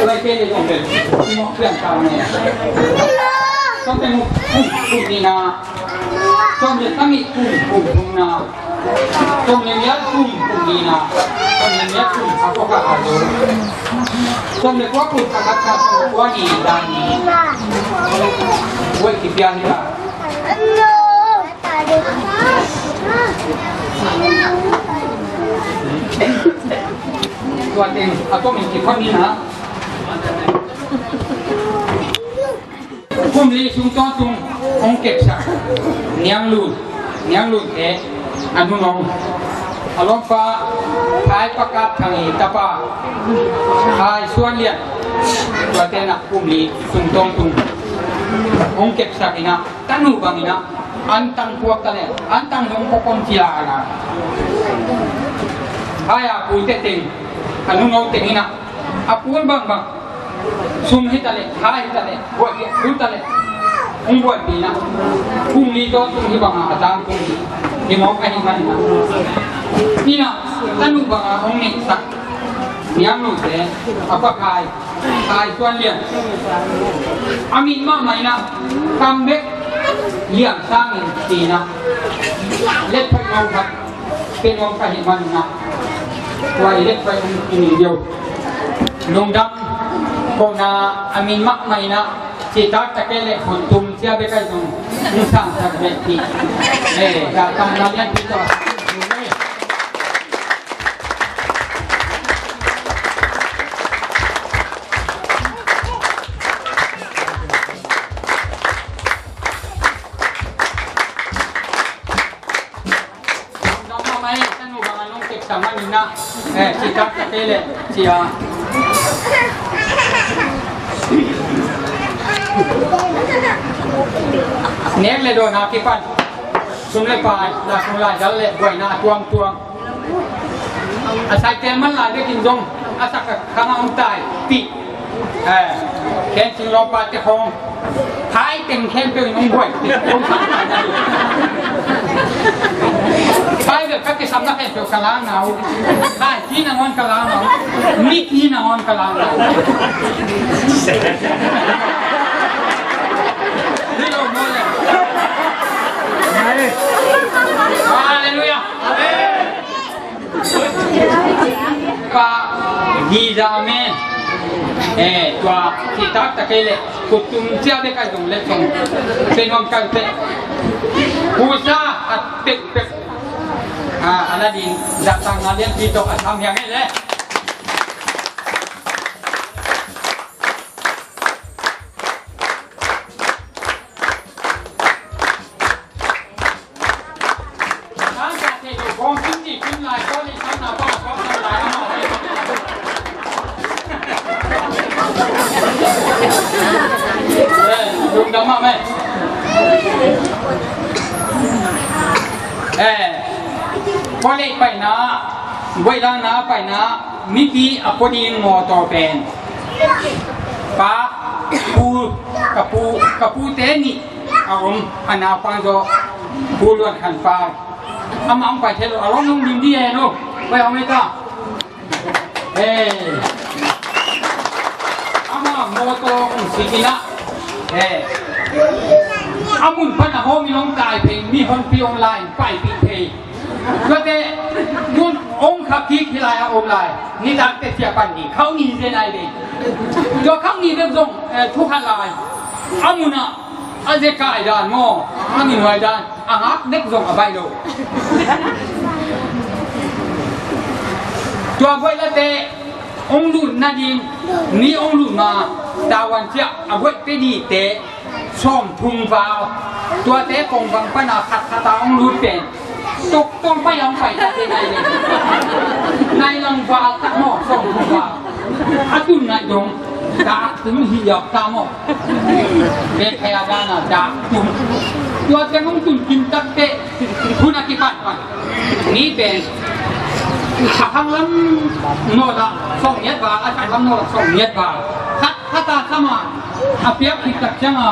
Lai ke le dong ve, mo pian ta ne. Tua pen mu, mu, mu ni na. Sawm le tang nih kum, kum thumna. Sawm le giat kum, kum nihna. Sawm le giat kum a kua khat a zo. Sawm le kua kum a khat khat, sawm le kua nih dan nih. Buai kipia hi ta. Tua teng a tomin kipan ni na. Kum li sung tawntung hong kepsak Niang Lun, Niang Lun te a nunung a lawmpa Thai Pakap Thang i tapa Thai Suan Lian, tua te na kum li sung tawntung hong kepsak ina, tanu bang ina, antang puak ta le, antang zong pawk om ci la ana. Hai a pui te teng a nunung teng ina, a pul bangbang, sum hi ta le, ha hi ta le, buai hi ta le, hong buai pi na. Kum li tawntung hi banga a tang kum li hi mawk a hi man na. Ina, tanu banga hong neihsak Niang Lun te a pa Khai, Khai Suan Lian. A min mahmah ina, kam bek liam sangin pi na. Let phai nong khat. Pen nuam ka hih manun ah, tua i lek pai um kini deuh. Lungdam kohna a min mahmah in ah, citak ta kei leh khut tum cia bek ahi zong, hong sang sak bek hi. Eh, ka tang na lian pi tawh. Lungdam mahmah e, tanu bang a nong kepsak manin ah, eh, citak ta kei leh, cia. Nek le dawn a kipan, sum le pai, la sum la dal le buaina a tuamtuam. A sai tel man lai bekin zong, a sak a khang a om tai, ti. Eh, khensing lawmpa te khawng. Thai teng khempeuh in hong buai. Thai bek ka kisapna khempeuh ka langna uh. Thai hi nangawn ka langna uh. Mik hi nangawn ka langna uh. Hi lo maw le. Halleluiah. Pa, giza amen. Eh, tua, citak ta kei leh, khut tum cia bek ahi zong leh zong. Pen nuam kal teh. Husa, a pek pek. Ah, a na din, zak tang na lian pi tawh a tham hiang e leh. Eh, lungdam mahmah e. Eh, college paina, Guailang na paina, mipi a pua ding mawtaw pen. Pa, pu, ka pu, ka pute nih a om, a naupang zaw, Pu Luan Khan Pau. Amah hong pai thei lo, a lawm nong dim di e lo. Pai hong ei ta. Hey. Amah mawtaw hong sik in ah. Hey. A mun pan a hawm in hong tai phei, mi honpi hong la in paipih phei. Tuate, nun ong khak kik hi lai a om lai. Nitak te cia pan ni, khau ni zen ai ve. Tua khau ni bek zong, eh, thu khat lai. A mun ah, a zekai dan maw, a mihuai dan, a ngak bek zong a baih lo. Tua guai late, ong lut nading, ni ong lut ma, tawan ciah, a guai pe dite, sawm thum val, tuate kong bang pana khat khata hong lut pen. Tok tong pai hong pai tate nai le. Nai lang val tak maw, sawm thum val. A tun nai dong, dak tum hi yawk ta maw. Bek kaya dana dak tum. Tuate hong tun kim tak te, hun a kipat pan. Ni pen. A khang lam naw la, sawm ngiat val, a khang lam naw la, sawm ngiat val. Khat A ta sama a piak khit tak cianga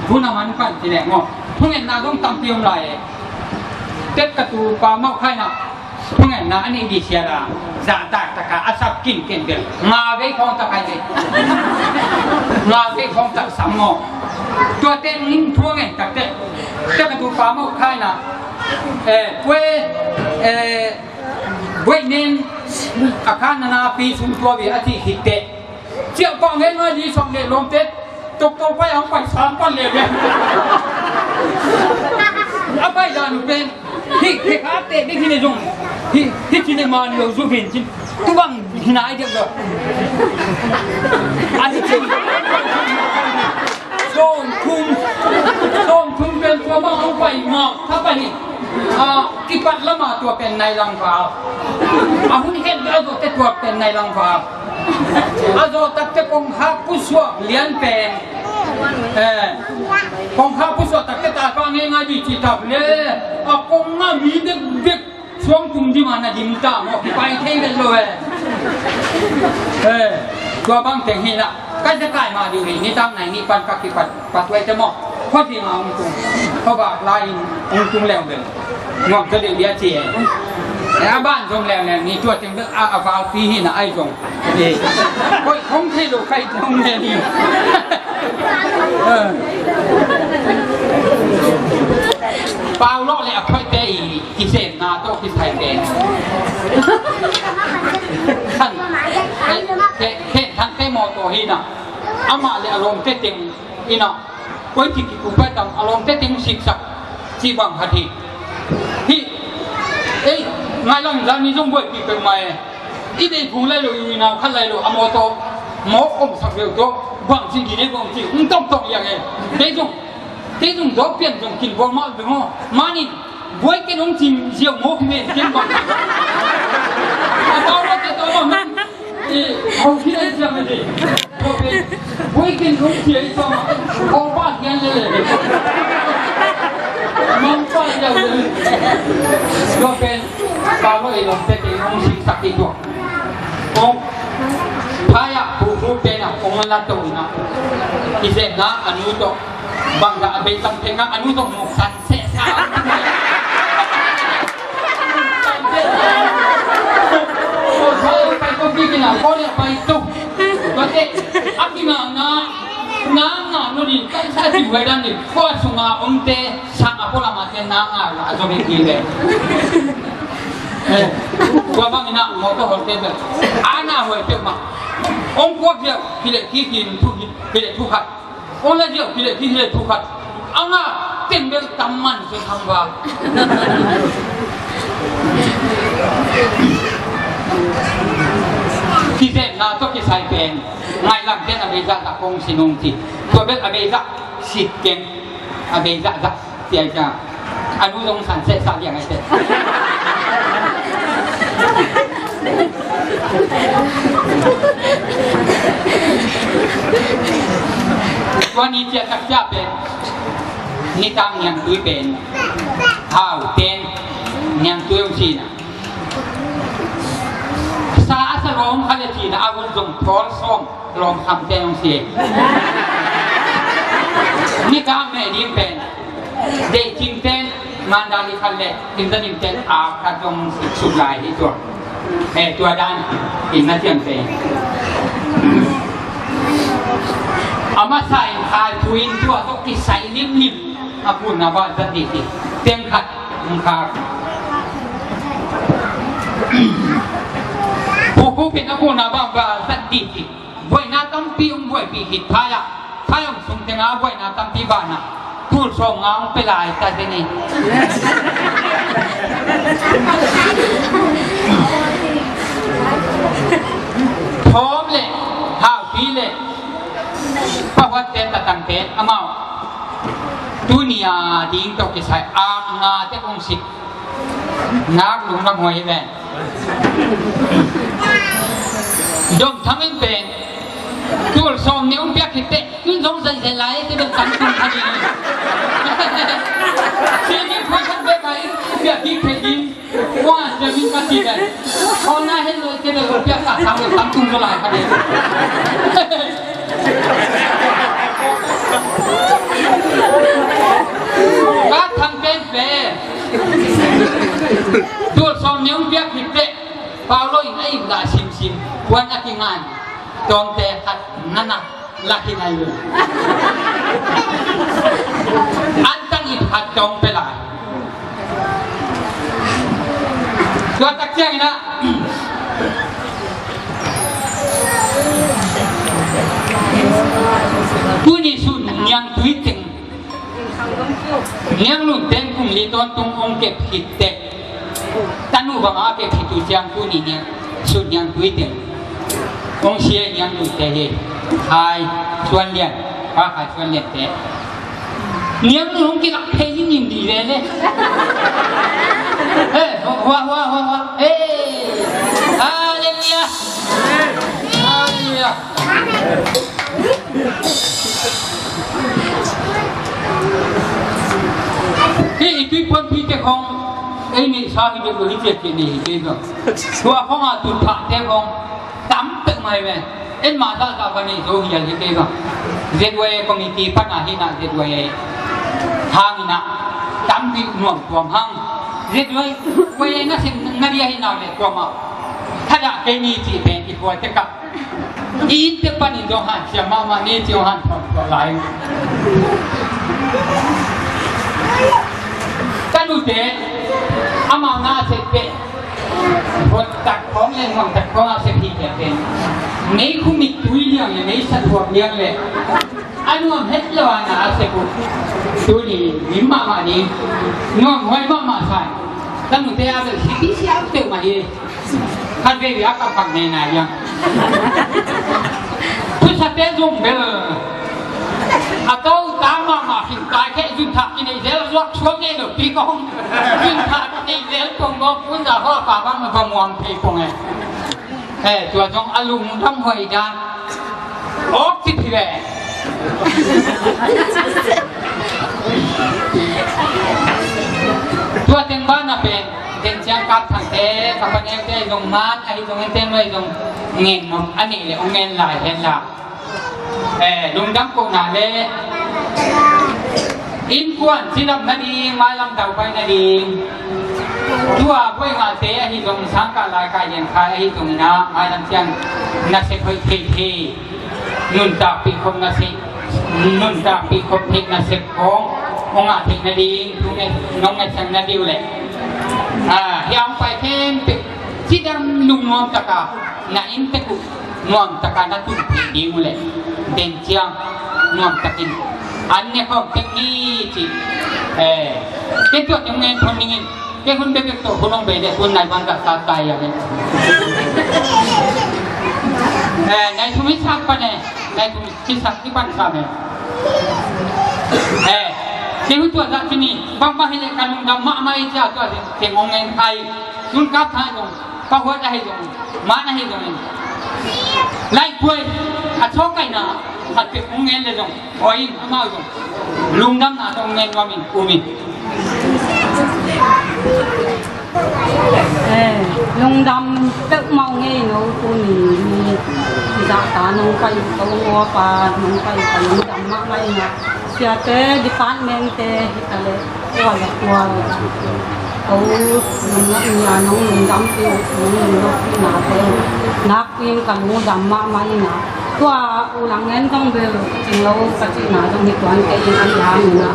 hun a man pan ci leh maw, thungetna zong tampi om lai e. Tet ka tu pa mauh khaina thungetna a nih di sia la, zahtak taka a sap kinken bel nga vei khawng tak ai vei. Nga vei khawng tak sam maw. Tua teng in thungen tak teh, tet ka tu pa mauh khaina, eh, puai, eh, buai nen a khan na na pi sung tua vi a ti khit teh, ciah pah ngei ngai di sawm leh lawmte tokto pai ang pai sam pan leh leh. A pai dan uh pen hi, hi kha te ding hi ne zong hi, hi ci ne man lo zu vin cin tu bang hi nai diak lo. A hi cin sawm thum, sawm thum pen tua bang ang pai ngau tha pai hi. A, kipat lama tua pen nai lang val. A hun khen a zawh te tua pen nai lang val. A zawh tak te kong hak pusuak lian pen, eh, kong hak pusuak tak te ta ka ngei ngai di ci tak le. A kong nga mi dek dek suang tung di ma na dim ta maw, kipai thei vet lo eh. Eh, tua bang teng hi na. Ka zekai ma di hi ni tang nai ni pan ka kipat. Patuai te maw, khuazing a hong tung, khuavak lai-in hong tung leuleu. Nuam ta deuh dia ci e. A ban zong leuleu ni, tua teng bel a, a valpi hi na ai zong. E, koi hong thei lo kai te hong le ni. Pau lawh le a khoih te i, i sem na tawh kisai te. Khan, ke, ke, khan te maw tawh hi na. Amah le a lawmte teng ina, koi ci kikup pai tam, a lawmte teng siksak ci bang khat hi. Hi, ei, ngai lang zan ni zong buaipih peuhmah e. I dei phung lai lo, i nau khat lai lo, a mawtaw mawk omsak veu tawh bang ci, gine bang ci, hong tawmtawm iang e. Kei zong, kei zong dawk pian zong kin buang mah beng aw. Manin buai ken hong cim ziau mawk hi ve, ken bang. A tau lo te tau lo. Eh, hau khi ai siam ai dei. Tua pen, buai ken hong sia i sawm a, aw pa kian le le. Mang pa kian le le. Tua pen, pa lo i lawmte ken hong siksak i tua. Hong, phaya, pu pu pen a, hong la to ina. I zem na, a nu to. Bang da a bei tam pen a, a nu to mok san. Tua bang ina mawtaw holte bel ana huai peuhmah. Ong kuak ziau, pile kikin thu, pile thu khat. Ong la ziau kileh kileh thu khat. A ngah teng bel tam man se khang va. Kizepna tawh kisai pen ngaihlam pen a beizah zah kong sin ong ci. Tua bel a beizah sit keng. A beizah zah ciai ciang a nu zong san seh sa liang ai teh. Tua ni ciah tak ciah pen nitang niangtui pen hau ten niangtui hong sina. Sa a sa lawm kha le cina a hun zong thawl sawm lawm kham ten hong si. Nitang meh ding pen Deih cingten, mandali khat le, cingten inten a khat zong suk lai hi tua. Eh, tua dan in na ciamteh. A masa in khai thu in tua tawh kisai limlim a kunna ba zat dih hi. Teng khat, mm, kha. Pukuk in a kunna ba ba zat dih hi. Buaina tampi hong buaipih khit phai ah, phai hong sung tengah buaina tampi banah tul sawm nga hong pia lai ta zen hi. Thawm le haupi le pahuatte tatangte amau tuni a ding tawh kisai ak nga te kong sik. Nak lungdam huai hi ven. Dom Thang in pen tul sawm nih hong piak khit teh in zong zai zai lai te bel tam tung kha ding. Sini phui khat bek a in piak khit thei ding. Ua siamin ka ci ven. Khauna hen lo te bel hong piak kha tam tam tung zaw lai kha ding. Ka thang pen pen. Tul sawm ni hong piak hi teh. Paulo in a ip dah simsim. Puan a kingan. Tawngte khat nana. Laki na yun. Antang ip hat tawng pela. Tua tak ciangin ah, tuni Sun Niang Tui teng, Niang Lun teng kum li tawntung hong kep khit teh, tanu bang a kep khit uh ciang tuni Niang, Sun Niang Tui teng hong sia Niang Lun te hi. Khai Suan Lian, Pa Khai Suan Lian te. Niang Lun hong kilak thei ding in dih lele. Hei, hua, hua, hua, hua. Hei. Hallelujah. Hallelujah. Hih i tuipuan tuite khong ei neihsa hi bek lo hi, ciatciat nei hi kei bang. Tua khong a tutphahte khong tam peuhmah hi ve. En mah zahzah va neih zo hial hi kei bang. Z Y A committee pan a hi na, Z Y A hangin ah tampi nuam tuam hang. Z Y A nasem na dia hi na ve, tuam ah thadah kei ni cih pen i puate kah. I innte panin zong hanciam mahmah ni ci hong hanthawn tuah lai. Ka nute amau na a sep teh, huat tak khawng le nuam tak khawng a sep hi ciah teh, mei khumit tui liang le mei sathuak liang le a nuam het lo a na a sep uh. Tuni lim mahmah ni, nuam huai mahmah sai. Ka nute a bel sipi siam peuhmah hi. Khat veve a ka pak nena hiam? Thusate zong bel a kau ta mahmah khin kai kheh, zunthak kinei zel zuak suak ngei lo pi kong. Zunthak kinei zel kong kong, pun za haw pa bang va muang thei kong e. Eh, tua zong a lungdam hoih dan. Awk ci phi ve. Tua teng banah pen, teng ciang Kap Thang te, Kap Thang te zong man ahi zong, en teng lo ahi zong, ngen nop a nih le hong ngen lai hen la. Eh, lungdam kohna le innkuan cidam nading, mailam taupai nading. Tua buai ngahte ahi zong, sangkah laikai liankhai ahi zong inah, mailam ciang nasep hoih thei thei, nuntakpih khop nasep, nuntakpih khop thei nasep khong hong ngah theih nading thu nong ngaihsak nading uh leh, ah, hih a hong pai khempeuh cidam lungnuam taka na inntek uh nuam taka na tun theih ding uh leh, den ciang nuam takin an ne khawm tek ni ci. Eh, ken tua teng ngen thon ning in, ken hun bekbek tawh hun hong bei leh hun nai bang ka sa tai a ve. Eh, nai thum i sak pan e, nai thum i sak i pan sa ve. Eh, ken hun tua zah ci ni, bang bang hi leh ka lungdam mahmah i cia tua teng hong ngen khai. Sun Kap Thang zong, Pa Huat ahi zong, man ahi zong in, laikuai a chawkaina khat peuh hong ngen le zong, awi in amau zong lungdamna tawh hong ngen nuam in um in. Eh, lungdam peuhmah ngei no, tuni ni zahta nong pai ko, ngawpa nong pai ko, lungdam mahmah ina. Siate, department te hi ta le, tua le tua le. Ko, nong nia nong lungdam pi, nong lungdam pi na te. Nak pin ka lungdam mahmah ina. Tua u lang ngen zong bel, cing lo ka cina zong hi tuan te in an yang ina.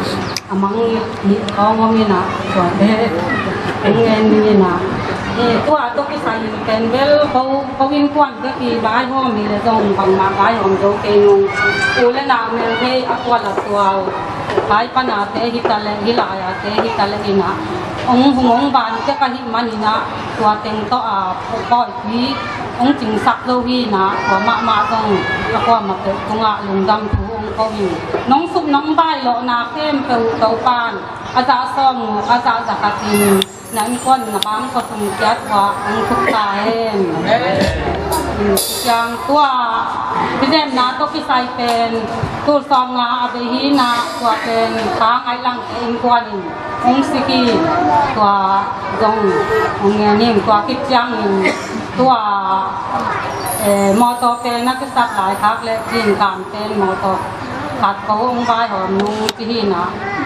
A mang nih khawng om ina, tua te hong ngen ning ina. Eh, tua tawh kisai in pen bel ko, ko innkuan bek i vaihawm hi le zong bangmah vaihawm zo kei nung. U le nau melthei a kual a suau, hai pana te hi ta le, hi lai a te hi ta le ina, hong hung hong ban tek ahih man ina, tua teng tawh a pawlpi hong cingsak zo hi ina, tua mahmah zong a kuamah peuh tungah lungdam thu hong ko hi. Nong suk nong bailawhna khempeuh Topan a zah sawm nguk, a zah za khatin na innkuan na bang khuasung kiat uah hong thuk ta hen. Ciang tua kizemna tawh kisai pen tul sawm nga a bei hi ina, tua pen Pa Ngaih Langte innkuan in hong sik hi. Tua zong hong ngen ing, tua khit ciangin Tua, eh, mawtaw pen a kisap lai khak le cin kan pen mawtaw khat ko hong vaihawm nung ci hi na.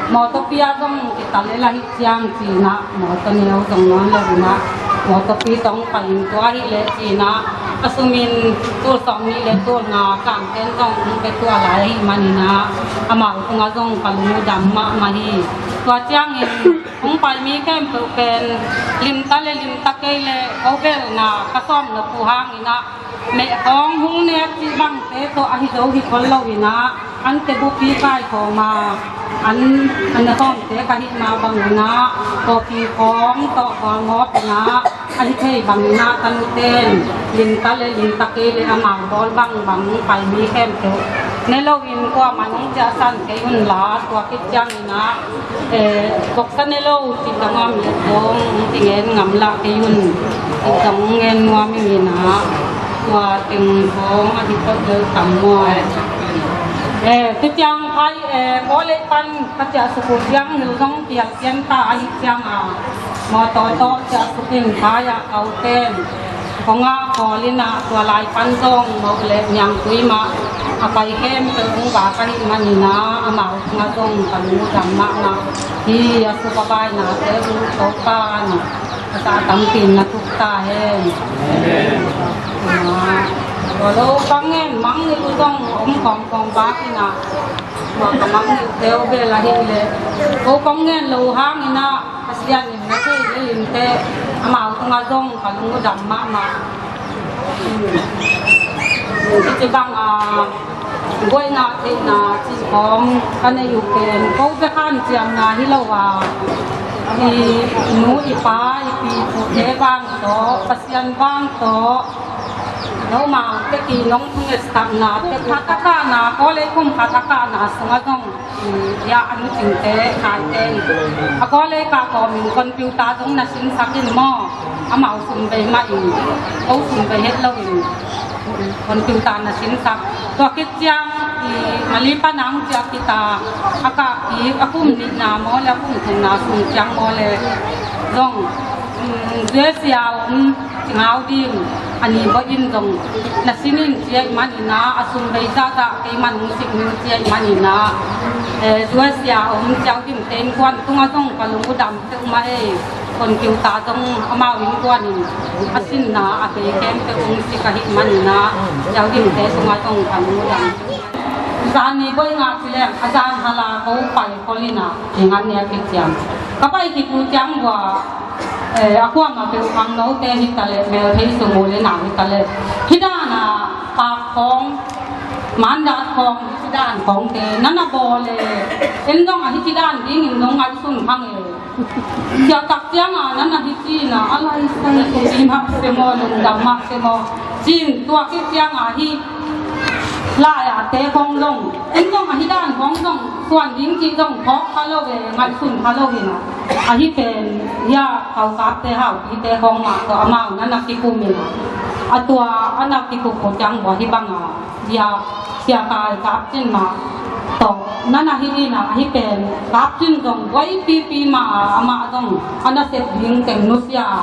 Mawtawpi ah zong kital le la hi ciang ci na, mawtaw neu zong nawn lo hi na. Mawtawpi tawh hong pai in tua hi le ci na. A sumin tul sawm nih le tul nga kan pen zong hong pe tua lai hi man hi na. Amau tungah zong ka lung uh dam mahmah hi. Tua ciangin hong pai mi khempeuh pen limta le limta kei le ko belna ka sawm nop uh hangin ah, meh khawng hung nek cih bangte tawh ahi zo hi khol lo in ah, an te bupi kai khawm a, an, an ne khawmte ka hih mah bangin ah, kawpi khawng tawh gualngawp in ah, ahi thei bangin ah, tanu ten limta le limta kei le amau bawl bangbang pai mi khempeuh ne loin kuamah nong ciahsan kei un la, tua khit ciangin ah, eh, boksa ne lo cih zong om le zong, hong kingen ngam lah kei un cih zong ngen nuam ing in ah, tua teng zong a dikot lo tam muai. Eh, tu ciang pai, eh, kawlei pan ka ciah suk uh ciang hil zong pial pian ta ahih ciang a, mawtaw tawh ciah suk in pai ah ka u ten kong ah kawl in ah, tua lai pan zong moh le niangtui mah a pai khempeuh hong vak ahih manin ah, amau tungah zong ka lungdam mahmah hi. A suk a bainate uh Topa in ah a zah tampi in na thuk ta hen. Amen. Ah, tua lo ka ngen mangngilh uh zong om kawmkawm bak in ah, tua ka mangngilhte uh bel ahih leh ko kong ngen lo hangin ah, Pasian in na thei limte amau tungah zong ka lungdam mahmah. Hih ci bang a, buaina theihna cih khawng ka nei uh pen ko bek hanciamna hi lo a, i nu i pa i pi i pute vang tawh, Pasian vang tawh, nomaute ki nong thungettakna te khat a kahna, kawlei kum khat a kahna sungah zong, ya, a nu cingte kaite in a kawlei kah kawmin computer zong na sinsak in maw, amau sum bei mah in, ko sum bei het lo in computer na sinsak. Tua khit ciang i Mali pan a hong ciah khit a, a kahkik a kum nihna maw le a kum thumna sung ciang maw le zong, um, U S A om Ciau Dim, a ni bawh in zong na sin in ci ahih manin ah, a sum bei zahzah kei man hong sik ning ci ahih manin ah, eh, U S A om Ciau Dim te innkuan tungah zong ka lungdam peuhmah ei. Computer zong amau innkuan in a sinna a bei khempeuh hong sik ahih manin ah, Ciau Dim te tungah zong ka lungdam. Zan ni buai ngah ci leng a zan hala ko pai khol in ah, kei ngan nia kei ciang ka pai khit uh ciang bua, eh, a kuamah peuh khangnote hi ta leh, melthei sung u le nau hi ta leh, hih dan a pak khawng, mandat khawng, hih ci dan khawngte na na bawl e, en zong a hih ci dan dingin zong ngaihsun khang e. Ciah tak ciang a na na hih ci in ah, a lai sai ko ci mah se maw, lungdam mah se maw, ci in tua khit ciang a hih lai a te khawng zong, en zong a hih dan khawng zong suan ding cih zong phawk kha lo e, ngaihsun kha lo in ah, a hih pen ya, haukapte haupite khawng mah tawh amau na na kikum in ah, a tua a na kikum ko ciang bua hih bang a, ya, Sia Kai Kap Cin mah tawh na na hih in ah, a hih pen Kap Cin zong buaipipi mah a, amah zong a nasep ding teng nusia a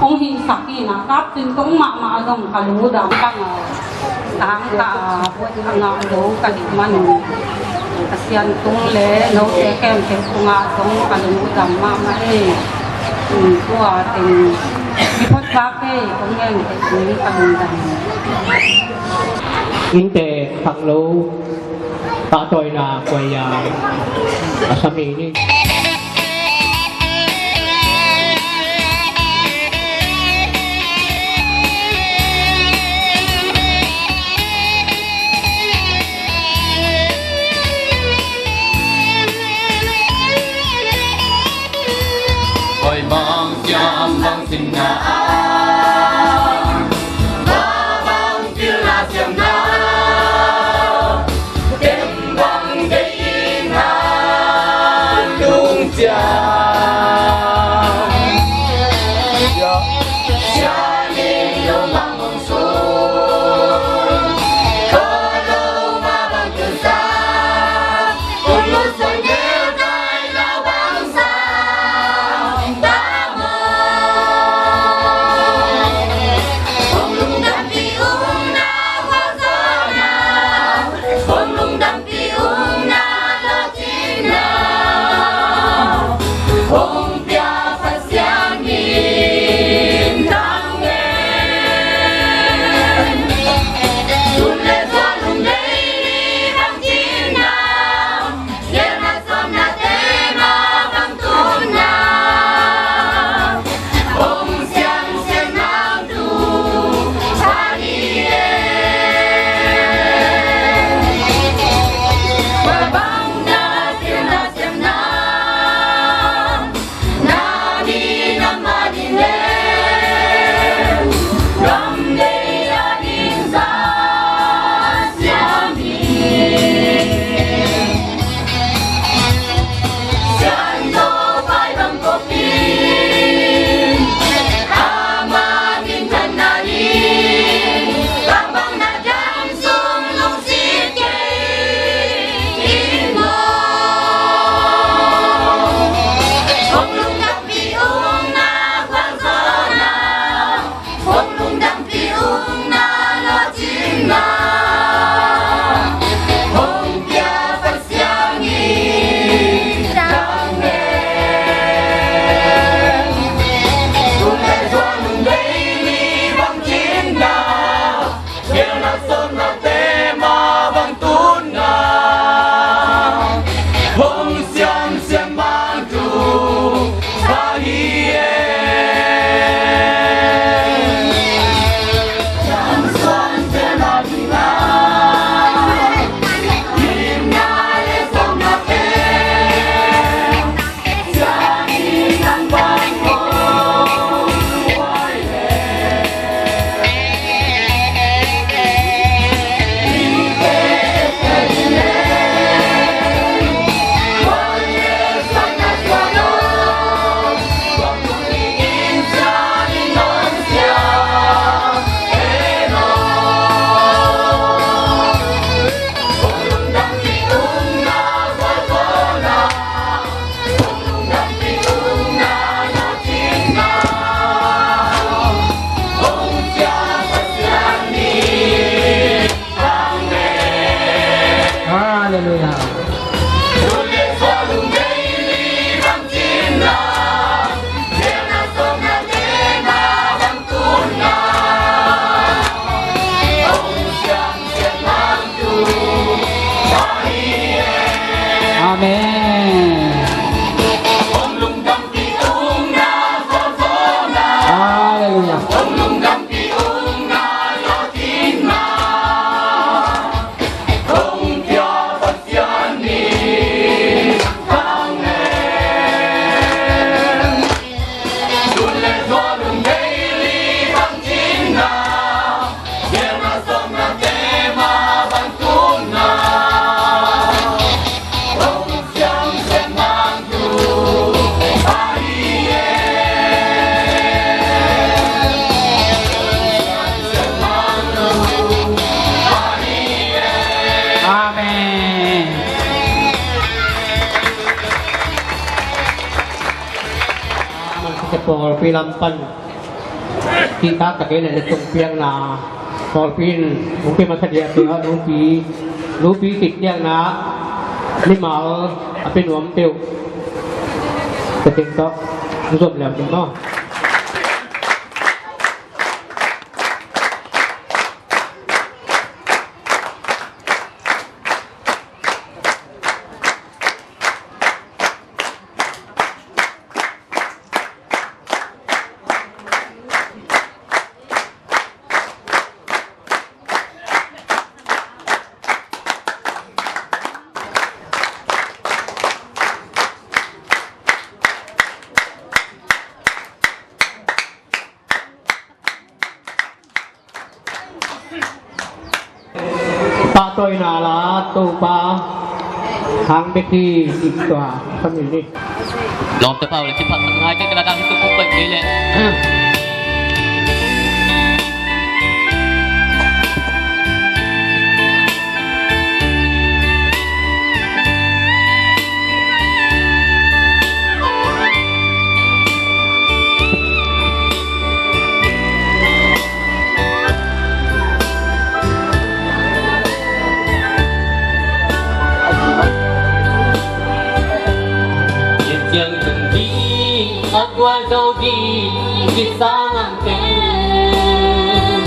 hong hihsak in ah, Kap Cin tawh mahmah zong ka lungdam bang a, sang ka a buai a ngah lo ka hih man un, Pasian tung le note khempeuh tungah zong ka lungdam mahmah ei. Tua teng mi phot vak ei, kong ngen theih ding ka lungdam. Innte khangno pahtawina kuaya a sami ni. Hoih bang siam bang sinna ah, ba bang pilna siamna, tem bang kei in a lungcia. Sianin lungmang hong sun, ko lo ma bang tusa. Pawlpi lam pan kihtak tak ei leh le tung piakna, pawlpi in hong kimat kha ding a, nupi, nupi kik piakna mimal a pia nuam peuh. Ka ting tawh hong zom liam ding maw? Pahtawina la Topa hang bek hi. Tua family ni. Lawmte pau le kiphat ngai ke kala dang hi tu puk pai ke le. Ciang tung ding a gual zo ding kisang ang ten.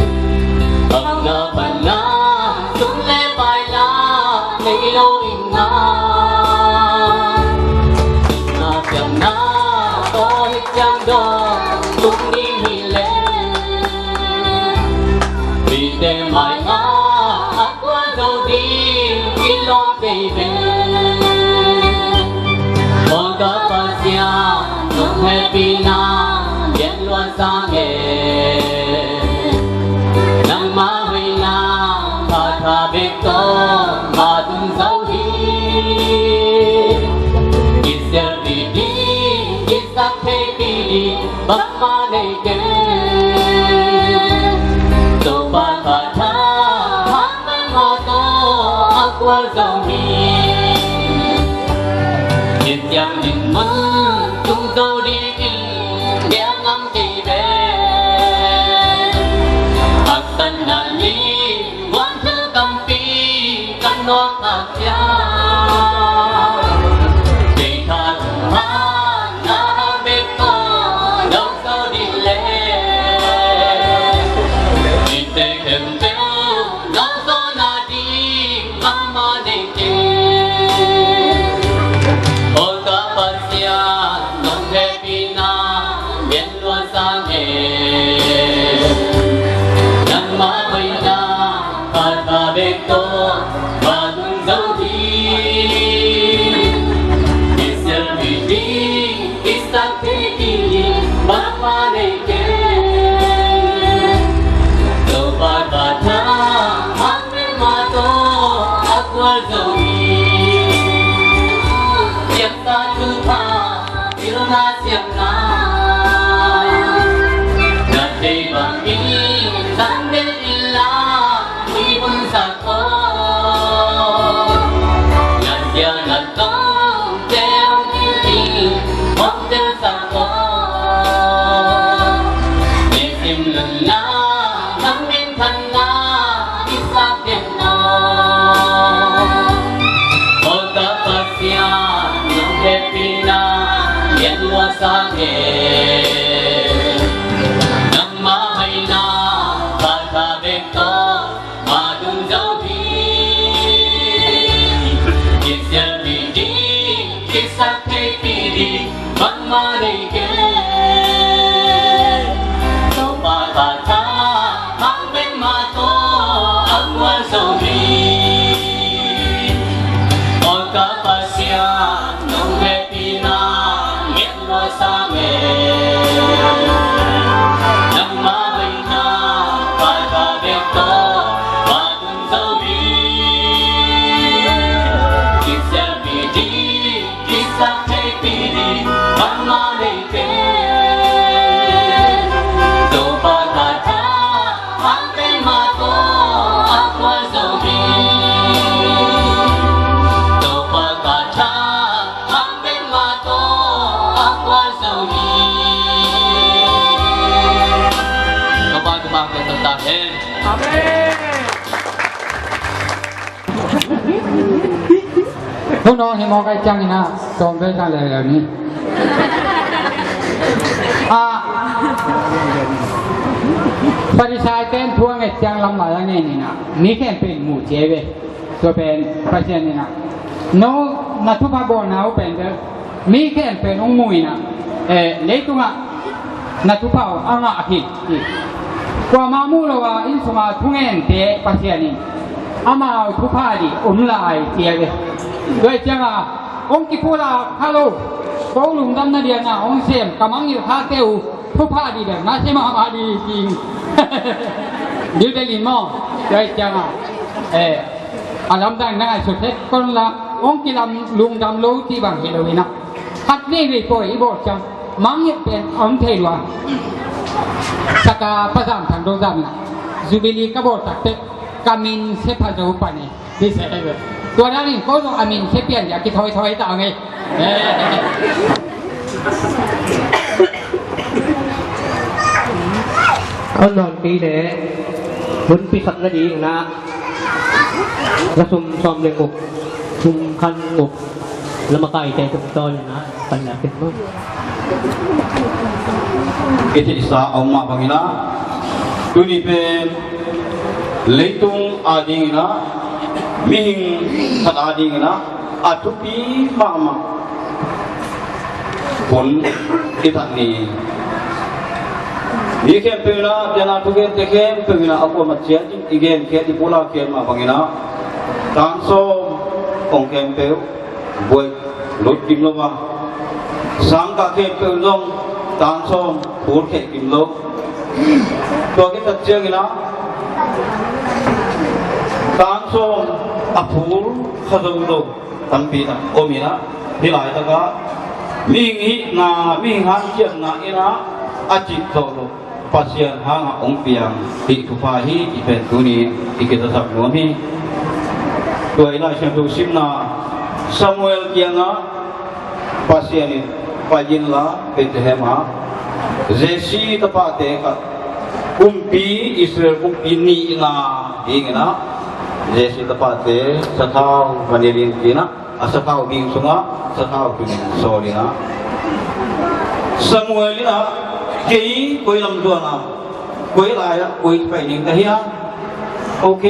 Ang na pan na sum le pai la nei lo ing a. Na ciang na to hi ciang dong tung ding hi le. Mite mai nga a gual zo ding kilawm kei ve. Aw ka Pasian, nong hehpihna lian luat sa nge. Nangmah hoihna pha tha bek tawh ma tung zo hi. Kisialpih ding, kisaktheihpih ding bangmah nei kei. Topa ka tha hang bek mah tawh a gual zo hi. Kiciam ding mun tung zo dingin bia ngam kei ve. Haksatna li guan thil tampi kan nuak khak ciang, deih tha lunghan na hang bek tawh dong zo ding le. Mite khempeuh lawng zawhna ding bangmah nei kei. Aw ka Pasian, nong hehpihna lian luat sa nge. Nangmah hoihna pha tha bek tawh ma tung zo hi. Kisialpih ding, kisaktheihpih ding bangmah nei kei. Topa ka tha hang bek mah tawh a gual zo hi. Siamsa thupha pilna siamna na thei bangin zang bel in la, i hun sak aw. Na sia na tawngte hong kil ding hong tel sak aw. Nisim nunna nang minthanna i sak den aw. Aw ka Pasian, nong hehpihna lian luat sa nge. Nangmah hoihna pha tha bek tawh ma tung zo hi. Kisialpih ding, kisaktheihpih ding bangmah nei kei. Topa ka tha hang bek mah tawh a gual zo hi. Aw ka Pasian, nong hehpihna lian luat sa nge. Amen. Hun aw hi mawk ahih ciangin ah, tawm ve zang leuleu ni. Ah, Farisai ten thu a nget ciang lamlai a ngen in ah, mi khempeuh in mu ci ei ve. Tua pen Pasian in ah, no na thupha bawlna uh pen bel mi khempeuh in hong mu in ah, eh, leitungah na thupha uh a ngah hi, hi. Kuamah muh lo a inn sungah thungente Pasian in amau thupha ding om lai ci ei ve. Tua ahih ciangah hong kipulak kha lo, ko lungdamna ding a na hong sem ka mangngilh khate uh thupha ding bel na sem mahmah ding hi. Dil ding in maw? Tua ahih ciangah, eh, a lamdang na ngaihsut het kei un la, hong kilam lungdam lo cih bang hi lo in ah, khat veivei pawi i bawl ciang mangngilh pen a om thei lua. Saka Pa Zam Thang Do Zam in ah, Jubilee ka bawl tak teh ka min sia pha zo pan e. Tua dan in ko zong a min sia pian ding a kithawithawi ta ngei. Hong nawn kei leh hun pi sak nading in ah, la sum sawm le guk, sum khan guk, la makaite tung tawn in ah, pan la kit maw. I theihsa a om mah bangin ah, tuni pen leitung adingin ah, mihing khat adingin ah, a thupi mahmah hun i that ni. Mi khempeuh in ah, pian a thugente khempeuh in ah, a kuamah ciat in i genkhiat, i pulakhiat mah bangin ah, tan sawm hong khempeuh buaih lut kim lo a, sangkah khempeuh zong tan sawm phul kheh kim lo. Tua khit tak ciangin ah, tan sawm a phul kha zo lo tampi tak om in ah, hih laitakah mihing hihna, mihing hanciamna in ah a cih zawh loh Pasian hangah hong piang hih thupha hi cih pen tuni-in i kitasak nuam hi. Tua i Lai Siangtho simna, Samuel kiangah Pasian in, pai inla Bethlehem ah Jesse tapate khat, kumpi, Israel kumpi nihna dingin ah, Jesse tapate sathau va nilh in, ci-in ah, a sathau bing sungah sathau tung sawl in ah, Samuel in ah, kei koi lam zuan a, koi lai-ah koi pai ding ka hiam? Ok,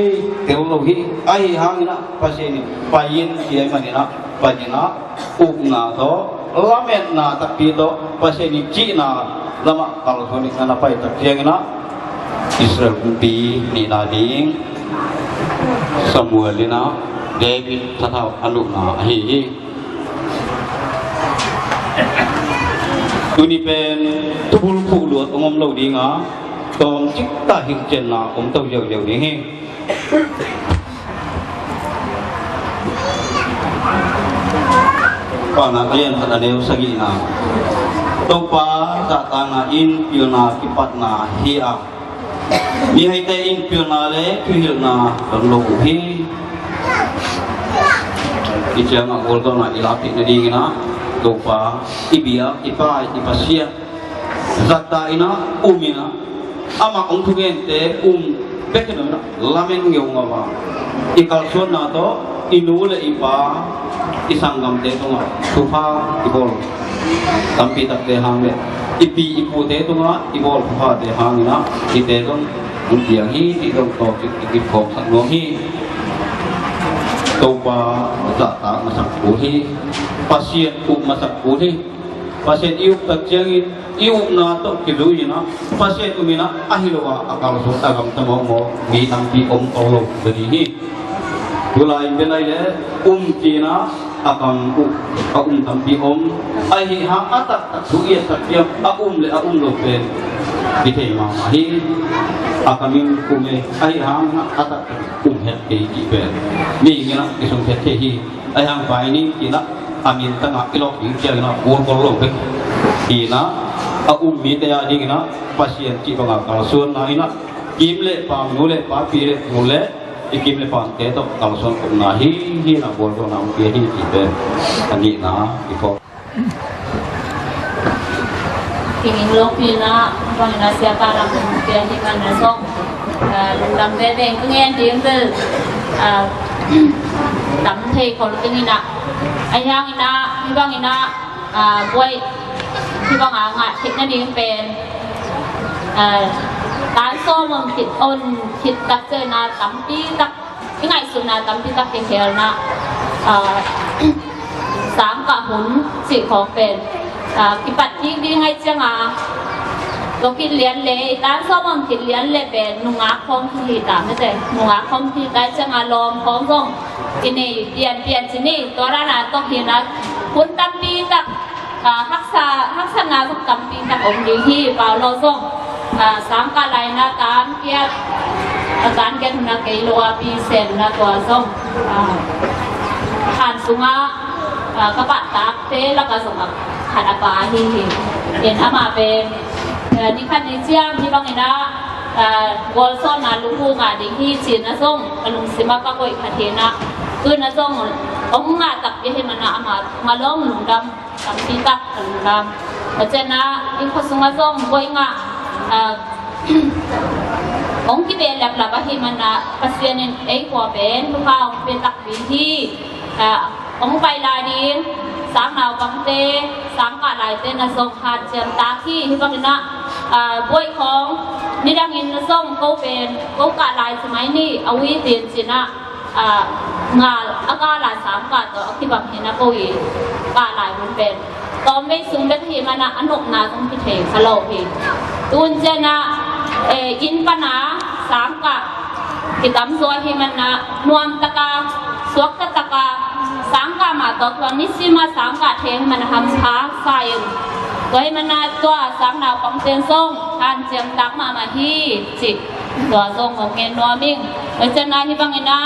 tel lo hi. Ahi hangin ah Pasian in pai in ci ahih manin ah, pai in ah, upna tawh, lametna takpi tawh, Pasian in cihna lamah kalsuan in ah, na pai tak ciangin ah, Israel kumpi nihna ding Samuel in ah David sathau a nuhna ahi hi. Tuni pen thubul phuh luat hong om lo ding a, tawmcik ta hilhcianna om to ziauziau ding hi. Paunak a lian khat a neu sagihna. Topa zahtakna in pilna kipatna hi a, mihaite in pilna le thuhilhna don lo uh hi. I ciangah gualzawhna i lakpih nadingin ah, Topa, i biak, i Pa, i Pasian, zahtak in ah, um in ah, amah hong thugente um bek hi lo in ah, lamen ngeungau a, i kalsuanna tawh i nu le i pa, i sanggamte tungah thupha i bawl tampi takte hang le, i pi i pute tungah i bawl thuphate hangin ah, hihte zong hong piang hi cih zong tawmcik i kiphawksak nuam hi. Topa zahtak masak kul hi. Pasian up masak kul hi. Pasian i up tak ciangin, i upna tawh kizui in ah, Pasian um in ah, ahi lo a, a kalsuan, a gamta mawkmawk mi tampi om to lo ding hi. Tulai in bia lai le, um ci-in ah, a kam uh, a um tampi om. Ahi hang a taktak thu i et tak ciang, a um le a um lo pen kithei mahmah hi. A kam in um e, ahi hang a taktak um het kei cih pen mihing in ah kisung het thei hi. Ahi hang pai ni ci-in ah, a mintang ah i lawk ding ciangin ah, kul kol lo bek hi-in ah, a um mite a dingin ah, Pasian cih banga kalsuanna in ah, kim le pam, nu le pa, pi le pu le i kim le pamte tawh kalsuan khopna hi, hi-in ah gualzawhna hong pia hi cih pen a nihna i phawk. Tingin lawngpi in ah, Bangin a siapa lam pia hi man a zong, ah, lungdam veve ing. Ka ngen ding bel, ah, tam thei khol ding in a, a hiang in a, hi bangin a, ah, buai hi bang a ngah theih nading pen, ah, tan sawm om khit, om khit tak ciang a tampi tak i ngaihsutna tampi tak kikhelna, ah, sangkah hun cih khawng pen, ah, kipat kik ding ahih ciangin, tua khit lian le, i tan sawm om khit lian le pen nungak khawng kihi ta mete, nungak khawng kihi ta ahih ciangin lawm khawng zong i nei pianpian ci ni, tua dan a tawh hi na, hun tampi tak, ah, haksa, haksatna zong tampi tak om ding hi. Paulo zong, ah, sangkah lai na tan giat, ah, tan giat hun a kei lo a pi sem na tua zong, ah, han sungah, ah, ka pahtakte lakah zong a khat a pa ahi hi. In amah pen, ah, ni khat ni ciang hi bangin a, ah, gualzawhna lukhu ngah ding hi ci-in a zong ka lungsim ah ka koih khat hi na, tu-in a zong hong ngah takpi ahih man a amah tungah lawm lungdam tampi tak ka lungdam. Tua ciangin a, i khua sungah zong buai ngah, ah, hong kibe laplap ahih man a, Pasian in ei khua pen thupha hong pia takpi hi. Ah, hong pai lai ding sang naupangte, sangkah laite na zong hanciam tak hi. Hi bangin a, ah, buai khawng nidangin na zong ko pen, ko kah lai ci mai ni, a ui tin ci-in a, ah, ngal a kah lai sangkah tawh a kibang hi na, ko i kah lai hun pen tawmvei sung bek ahih man a, a nopna zong kithei kha lo hi. Tu-in ciangin a, eh, inn pan a sangkah kitam zaw ahih man a, nuam tak a, suakta tak a, sangkah mah tawh tua nisim a sangkah thei ahih man a hampha sa in, tua ahih man a tua sang naupangte zong hanciam tak mahmah hi cih tua zong hong ngen nuam ing. Tua ciangin a hi bangin a,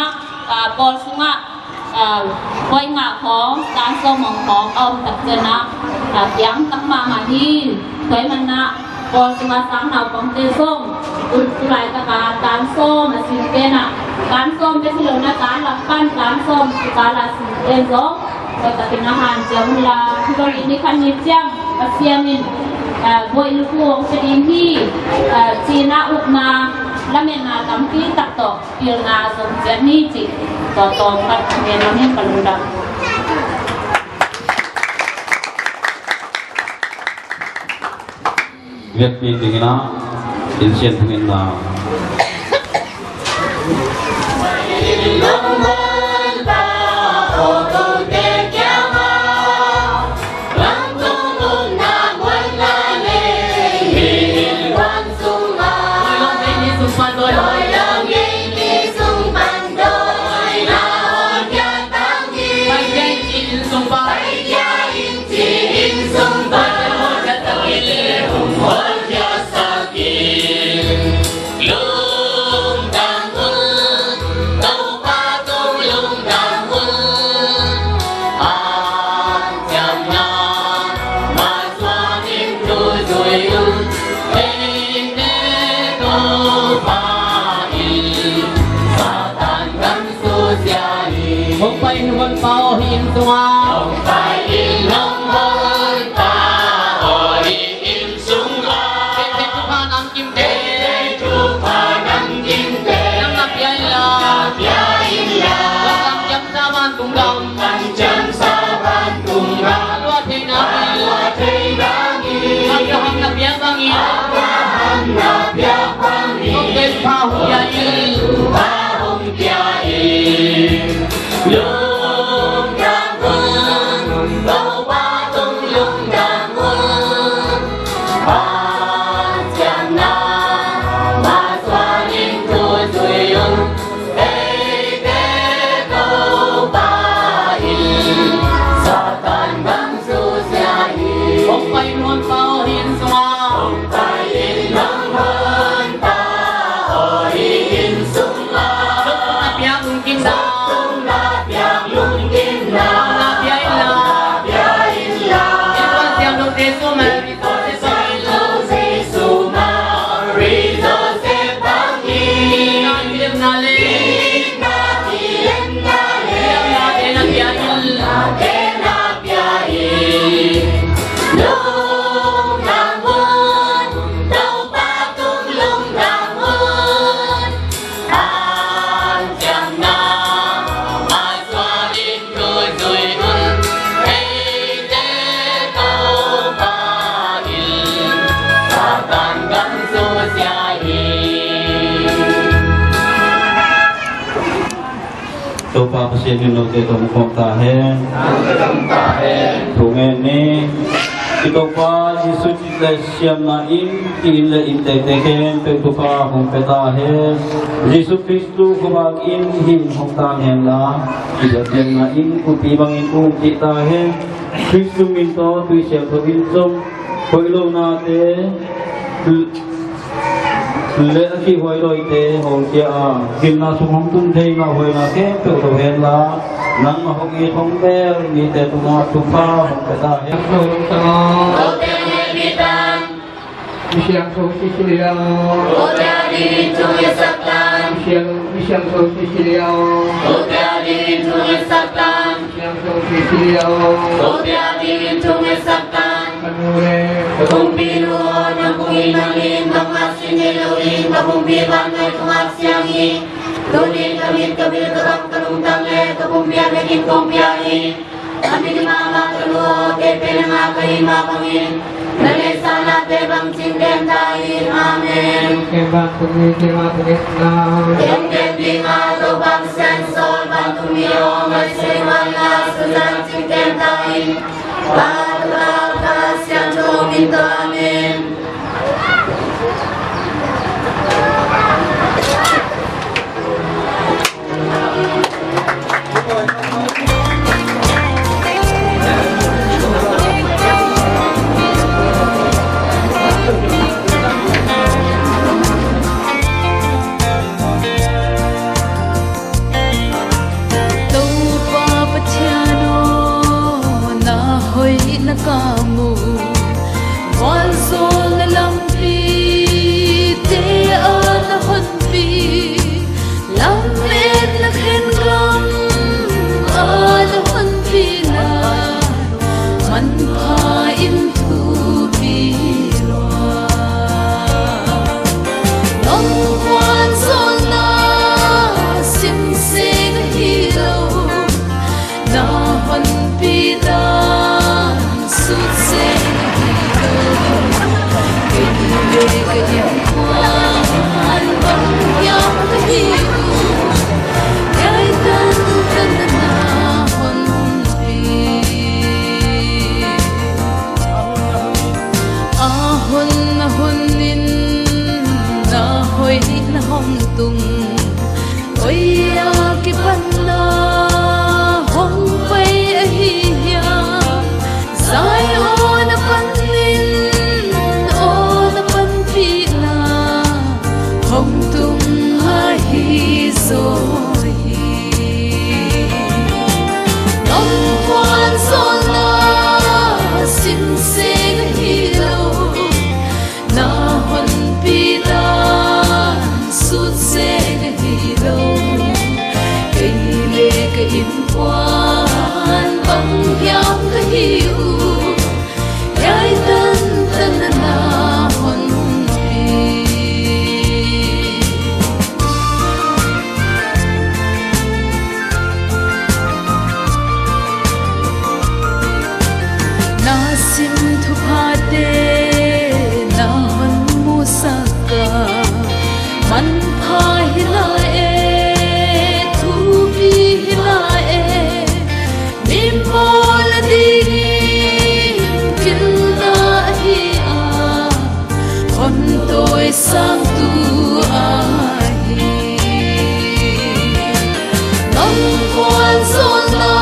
ah, pawl sungah, ah, buai ngah khawng, tan sawm om khawng a om tak ciangin a, ah, piang tak mahmah hi. Tua ahih man a pawl sungah sang naupangte zong, tu, tu laitak a tan sawm a singte na, tan sawm bek hi lo na, tan lam pan tan sawm kikal a singte zong, tua takin a hanciam un la, hi bangin ni khat ni ciang Pasian in, ah, buai lukhu hong pia ding hi, ah, ci-in a upna, lametna tampi tak tawh pilna zong ciat ni cih tua tawm khat ngen nuam ing. Ka lungdam. Vietpi dingin a, in sian dingin a. Hong pai hi, hong pai hi inn sungah. Hong pai hi, hong pai hi inn sungah. Teitei thupha namkim te. Teitei thupha namkim te. Nang na pia inla. Na pia inla. Tua kamciam sa vantung gam. Kamciam sa vantung gam. A lua thei nading. A lua thei nading. Abraham na piak bangin. Abraham na piak bangin. Hong pen pha hong pia in. Hong pen pha hong pia in. Lungdam hun, Topa Pasian in note tawh hong khawm ta hen. Thungen ni. I Topa Jesuh Khrih leh siamna in, i inn leh innteekte khempeuh Topa hong pia ta hen. Jesuh Khrih khuavak in hih inn hong tang hen la, i biakpiakna in kumpi bangin um kik ta hen. Khrih min tawh tui siangtho in zong hoih lonate leh a kihhuai dawite hawlkhia a, gimna sung hong tun thei ngauhuaina khempeuh lo hen la, nangmah hong it hong bel mite tungah thupha hong pia ta hen. Siangtho Cecilia. Siang, Siangtho Cecilia. Siangtho Cecilia. Ka nu le ka pumpi nu aw, nang kung in nang in bangmah sin ngei lo in, ka pumpi vantoi tungah siang hi. Tuni ka mit, ka bil, ka gam, ka lungtang le ka pumpi a biakinn kong pia hi. A mit mahmah ka nu aw, kei pen nang a ka hih mah bangin na neihsa nate bang cin kem ta in. Amen. Kem bang tung ni, kem a tung ni na. Kem kem ding a, Topa Pasian sawl bang tung ni aw, ngaihsut in a, suzan cin kem ta in. Pa, Tapa, Kha Siangtho min tawh. Amen. Topa Pathian aw, na hoihna ka mu, vualzawlna lampite ah na honpi, lametna khen gam ah na honpihna manpha in thupi lua. Nong vualzawlna simseng ahi lo, na honpih dan sutseng ahi lo. Kei le ka innkuan bang hiam ka hi uh, hiai tantan na na honpih. A hon a hon in na hoih na hong tung, koi a kipan na hong pai ahi hiam? Zion a panin aw na panpihna hong tung ahi zaw hi. Nong vualzawlna simseng ahi lo, na honpih dan sutseng ahi lo. Kei le ka innkuan bang hiam ka hi uh, hiai tantan na na honpih. Na sin thuphate na hon musak a, manpha hi lai e, thupi hi lai e. Mipawl adingin pilna ahi a, hontawi sangtu ahi. Nong vualzawlna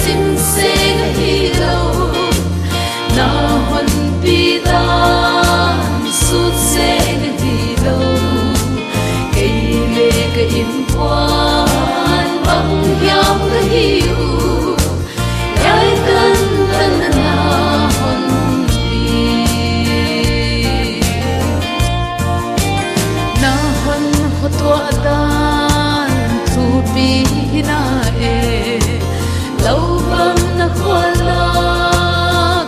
simseng ahi lo, na honpih dan sutseng ahi lo. Kei le ka innkuan bang hiam ka hi uh, hiai tantan na na honpih. Na hon khuatuah dan thupi hi na e, lo bang na khualna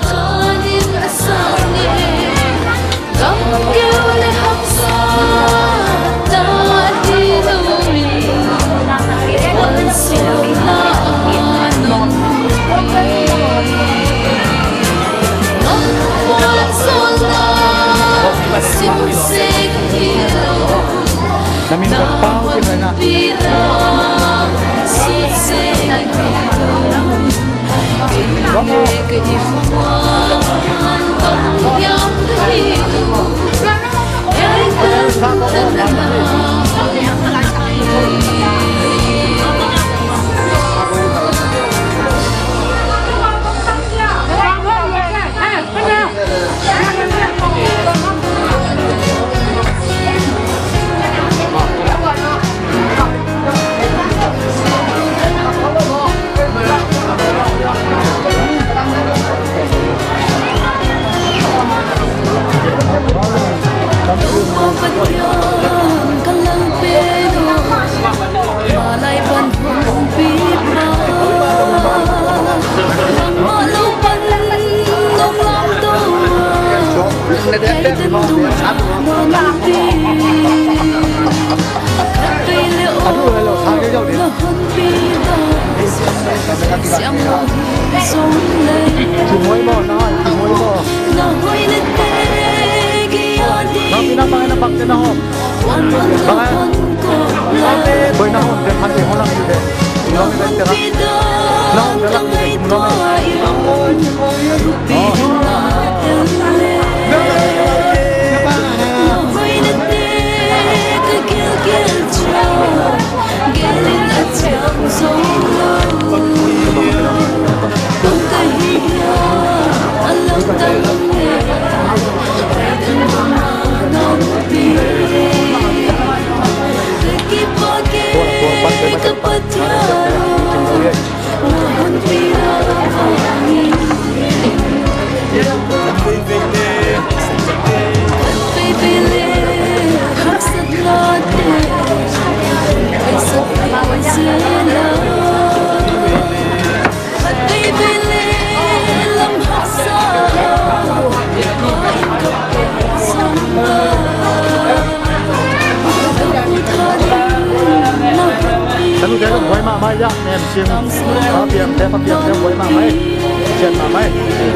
kanin a sang e. Gamkeu le haksa ta hi lo in, vualzawlna a nong hi. Nong vualzawlna simseng hi lo. Na min kong pau hi lo na. Kimuai maw, na hoih, kimuai maw. Nang pi nang bang na bang te na hom. Bang a. Boi na hom te phan te hom lang te. Nang te lang te. Nang te lang te. Ka nu te zong buai mahmah ia, nem sim. Ka piang te, ka piang te buai mahmah ia. Cian mahmah ia.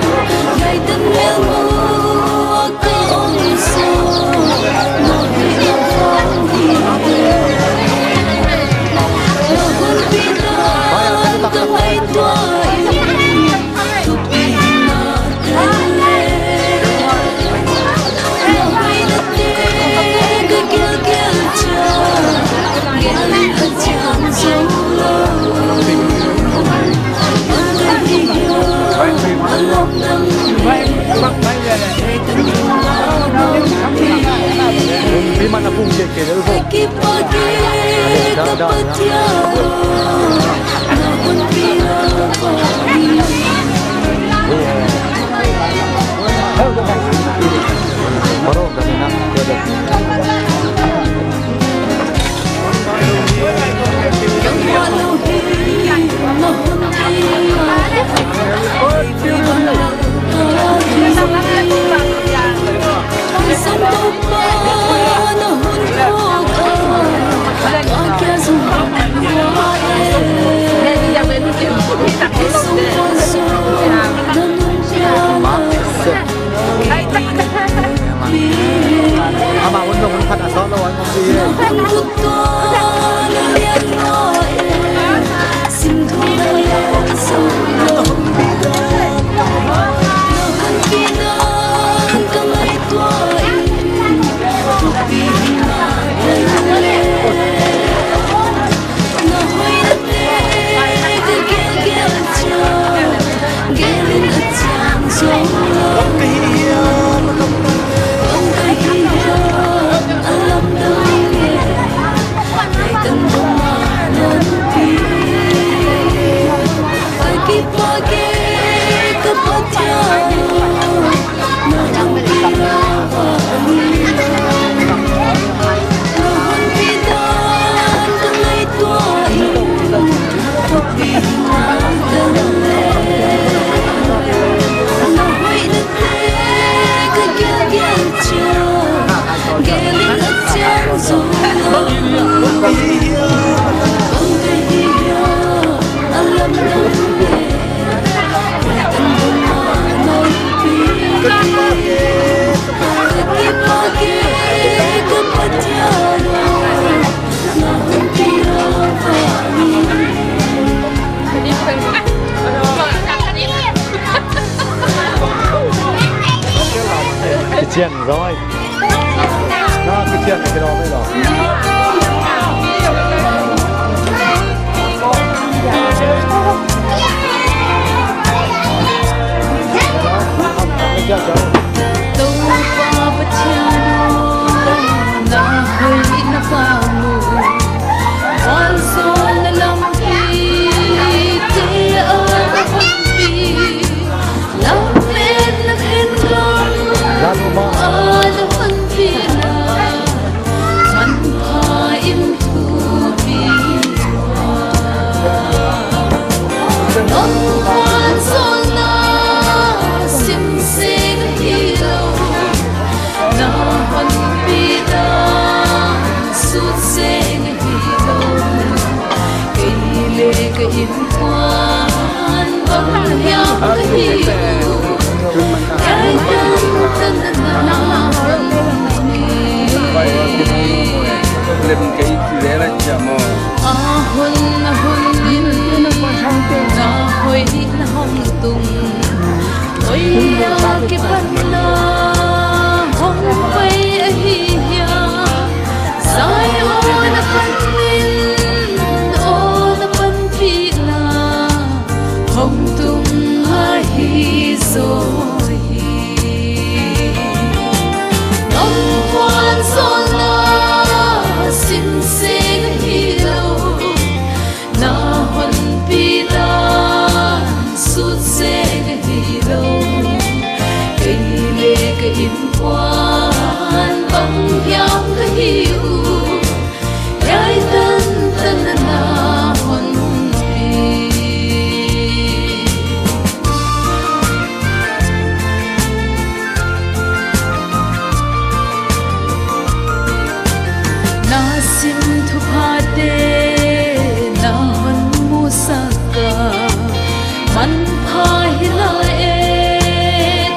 Rồi. Nó cứ chia cái đó với rồi. Topa Pathian aw, na hoih na pau, vanzawlna lampite a na honpi, lametna khen lam a na honpina, manpha in thupi. Nong vanzawlna simseng hi lo, na honpi dan sut seng hi lo. Kei le ka innkuan bang hiam ka hi uh, kei tan tan na hon hi. Lem kei ci le la ci a maw. A hun a hun in na hoih na hong tung. Koi a kipan na hong pai ahi hiam? Zion a panin aw na panpihna hong tung ahi zaw hi. Nong vanzawlna simseng ahi lo, na honpi dan sut seng ahi lo. Kei le ka innkuan bang hiam ka hi uh, hiai tan tan na na honpi. Na sim thuphate na hon musak a, manpha hi lai e,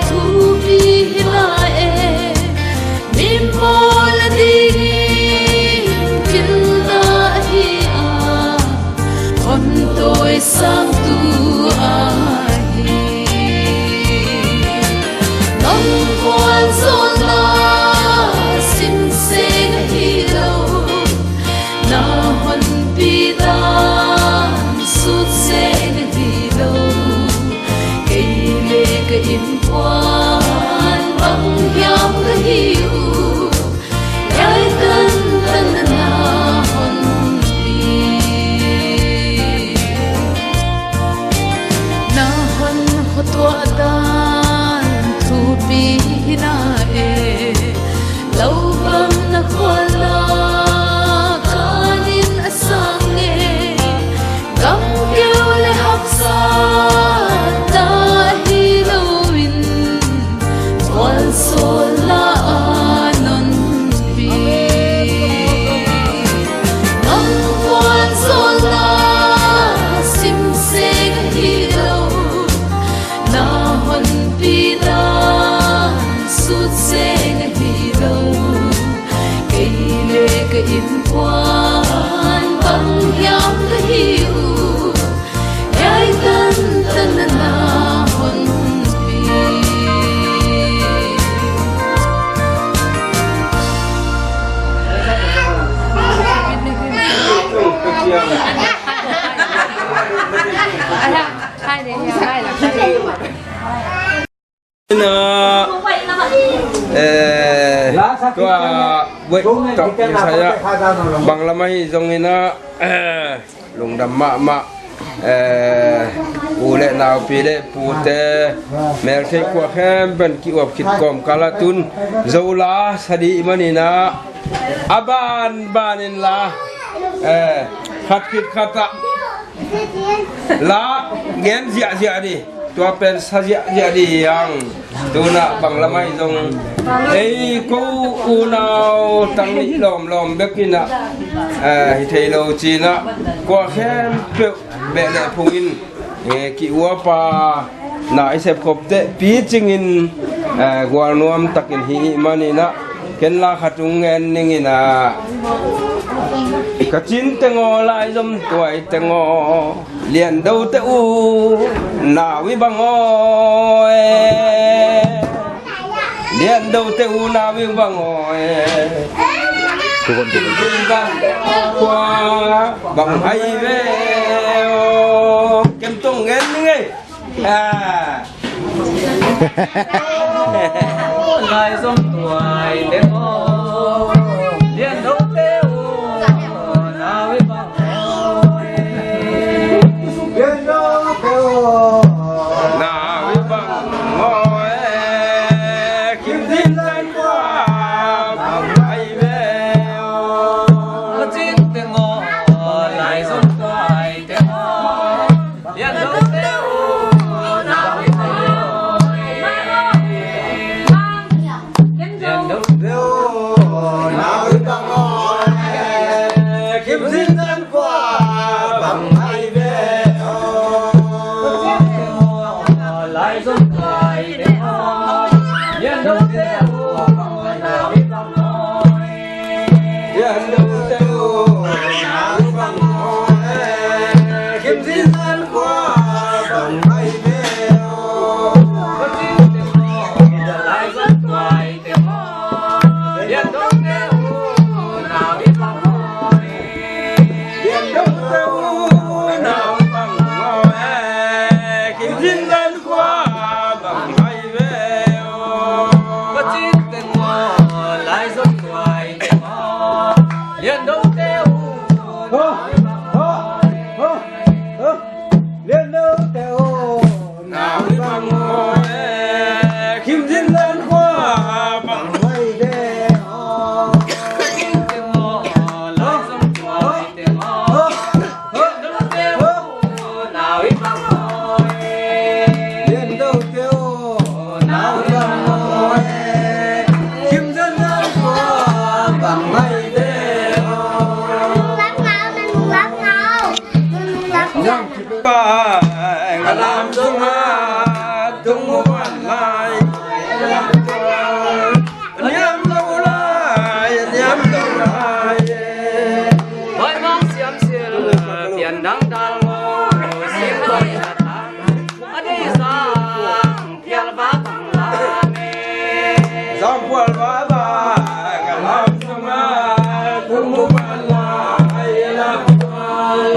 thupi hi lai e. Mimawl a dingin kilna ahi a, hon tawisangtu ahi. Nong vanzawlna simseng ahi lo, na honpi dan sut seng ahi lo. Kei le ka innkuan bang hiam ka hi uh, hiai tan tan na na honpi. Na hon khuatuah dan thupi hi lai e, lo bang na khualna kanin a sang e. Gam keu le haksa ta hi lo in, vanzawlna a nonpi. Nong vanzawlna simseng ahi lo, na honpi dan sut seng ahi lo. Kei le ka innkuan bang hiam ka hi uh, hiai tan tan na na honpi. Hi there, hi there. Na, eh, tua, weh, tok, saya, bang lam ahi zongin ah, eh, lungdam mahmah, eh, u le nau, pi le pute, melthei khua khempeuh ki-uap khit kawmkal ah tun, Zo la sa ding manin ah, a banbanin la, eh, khat khit khat ah, la gen ziahziah ding, tua pen sa ziahziah ding hi hang. Tun ah bang lam ahi zong, ei ko unau tang nih lawmlawm bek in ah, eh, hi thei lo ci-in ah, khua khempeuh beh le phung in, eh, ki-uap a, na i sepkhop teh picing in, eh, gualnuam takin hi ih manin ah, ken la khat hong ngen ning in ah. Ka cin teng aw, lai zom tuai teng aw, lian do te u, nau i bang aw e. Lian dote uh na wing bang aw e. Kim Cin Tan khua bang ai ve aw. Kem tong ngen ni ngei. Ah. Lai zong tuai te maw. Lian dote uh na wing bang aw e. Lian dote uh na wing bang aw e. Kim Cin Tan khua bang ai ve aw. Ka cin teng aw, lai zong tuai teng aw. Lian dote uh na wing bang aw e. Lian dote uh na wing bang aw e. Kim Cin Tan khua bang ai ve aw. Lai zong tuai teng aw. Lian dote uh na wing bang aw e. Lian dote uh na wing bang aw e. Kim Cin Tan khua bang ai ve aw. Lai zong tuai teng aw. Lian dote uh na wing bang aw e. Lian dote uh na wing bang aw e. Kim Cin Tan khua bang ai ve aw. Ka cin teng aw, lai zong tuai teng aw. Lian dote uh na wing bang aw e. Lian dote uh na wing bang aw e. Kim Cin Tan khua bang ai ve aw. Lian dote uh na wing bang aw e. Kim Cin Tan khua bang ai ve aw. Ka lam sungah tung mu ban lai. Niam lo lai, niam lo lai. Hoih mong siam sil, pian dang dal mo, sim koi a tang. A dei sang, pial ba tang la me. Sang pual ba ba, ka lam sungah tung mu ban lai, lam pual.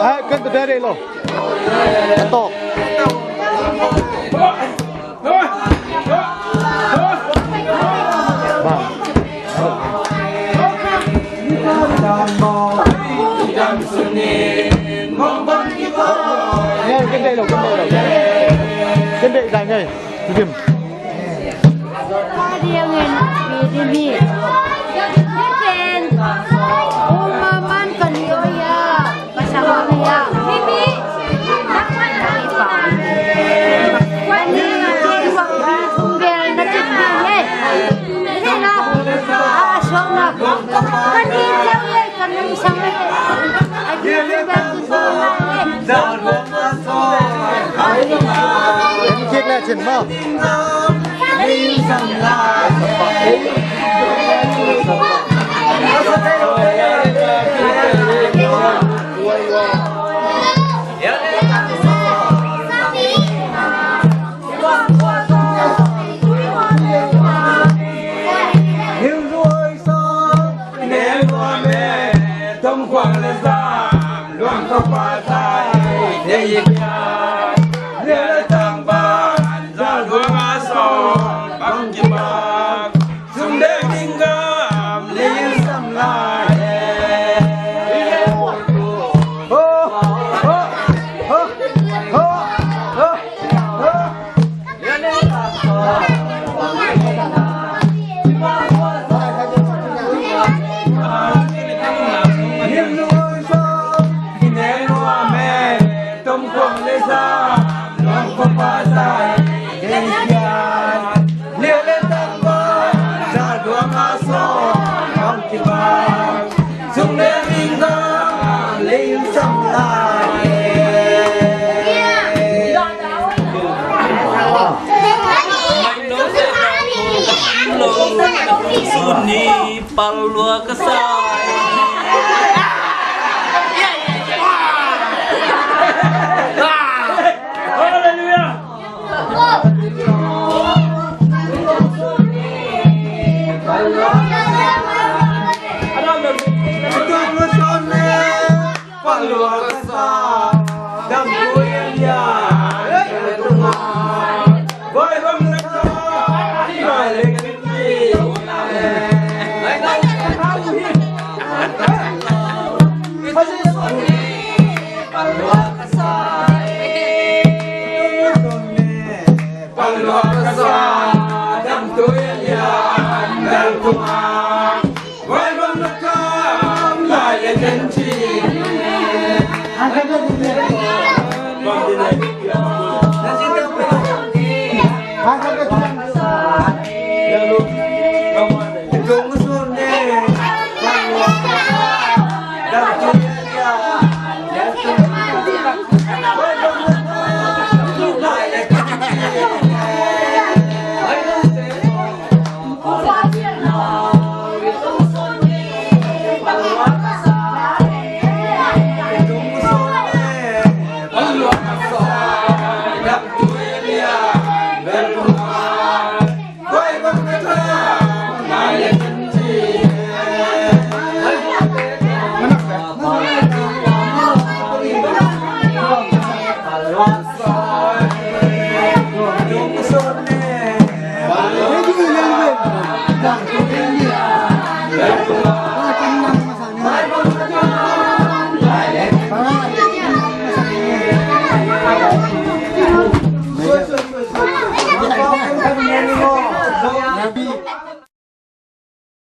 Ai, kan betul deh lo. Betul. Suni palua ka sa. Hallelujah.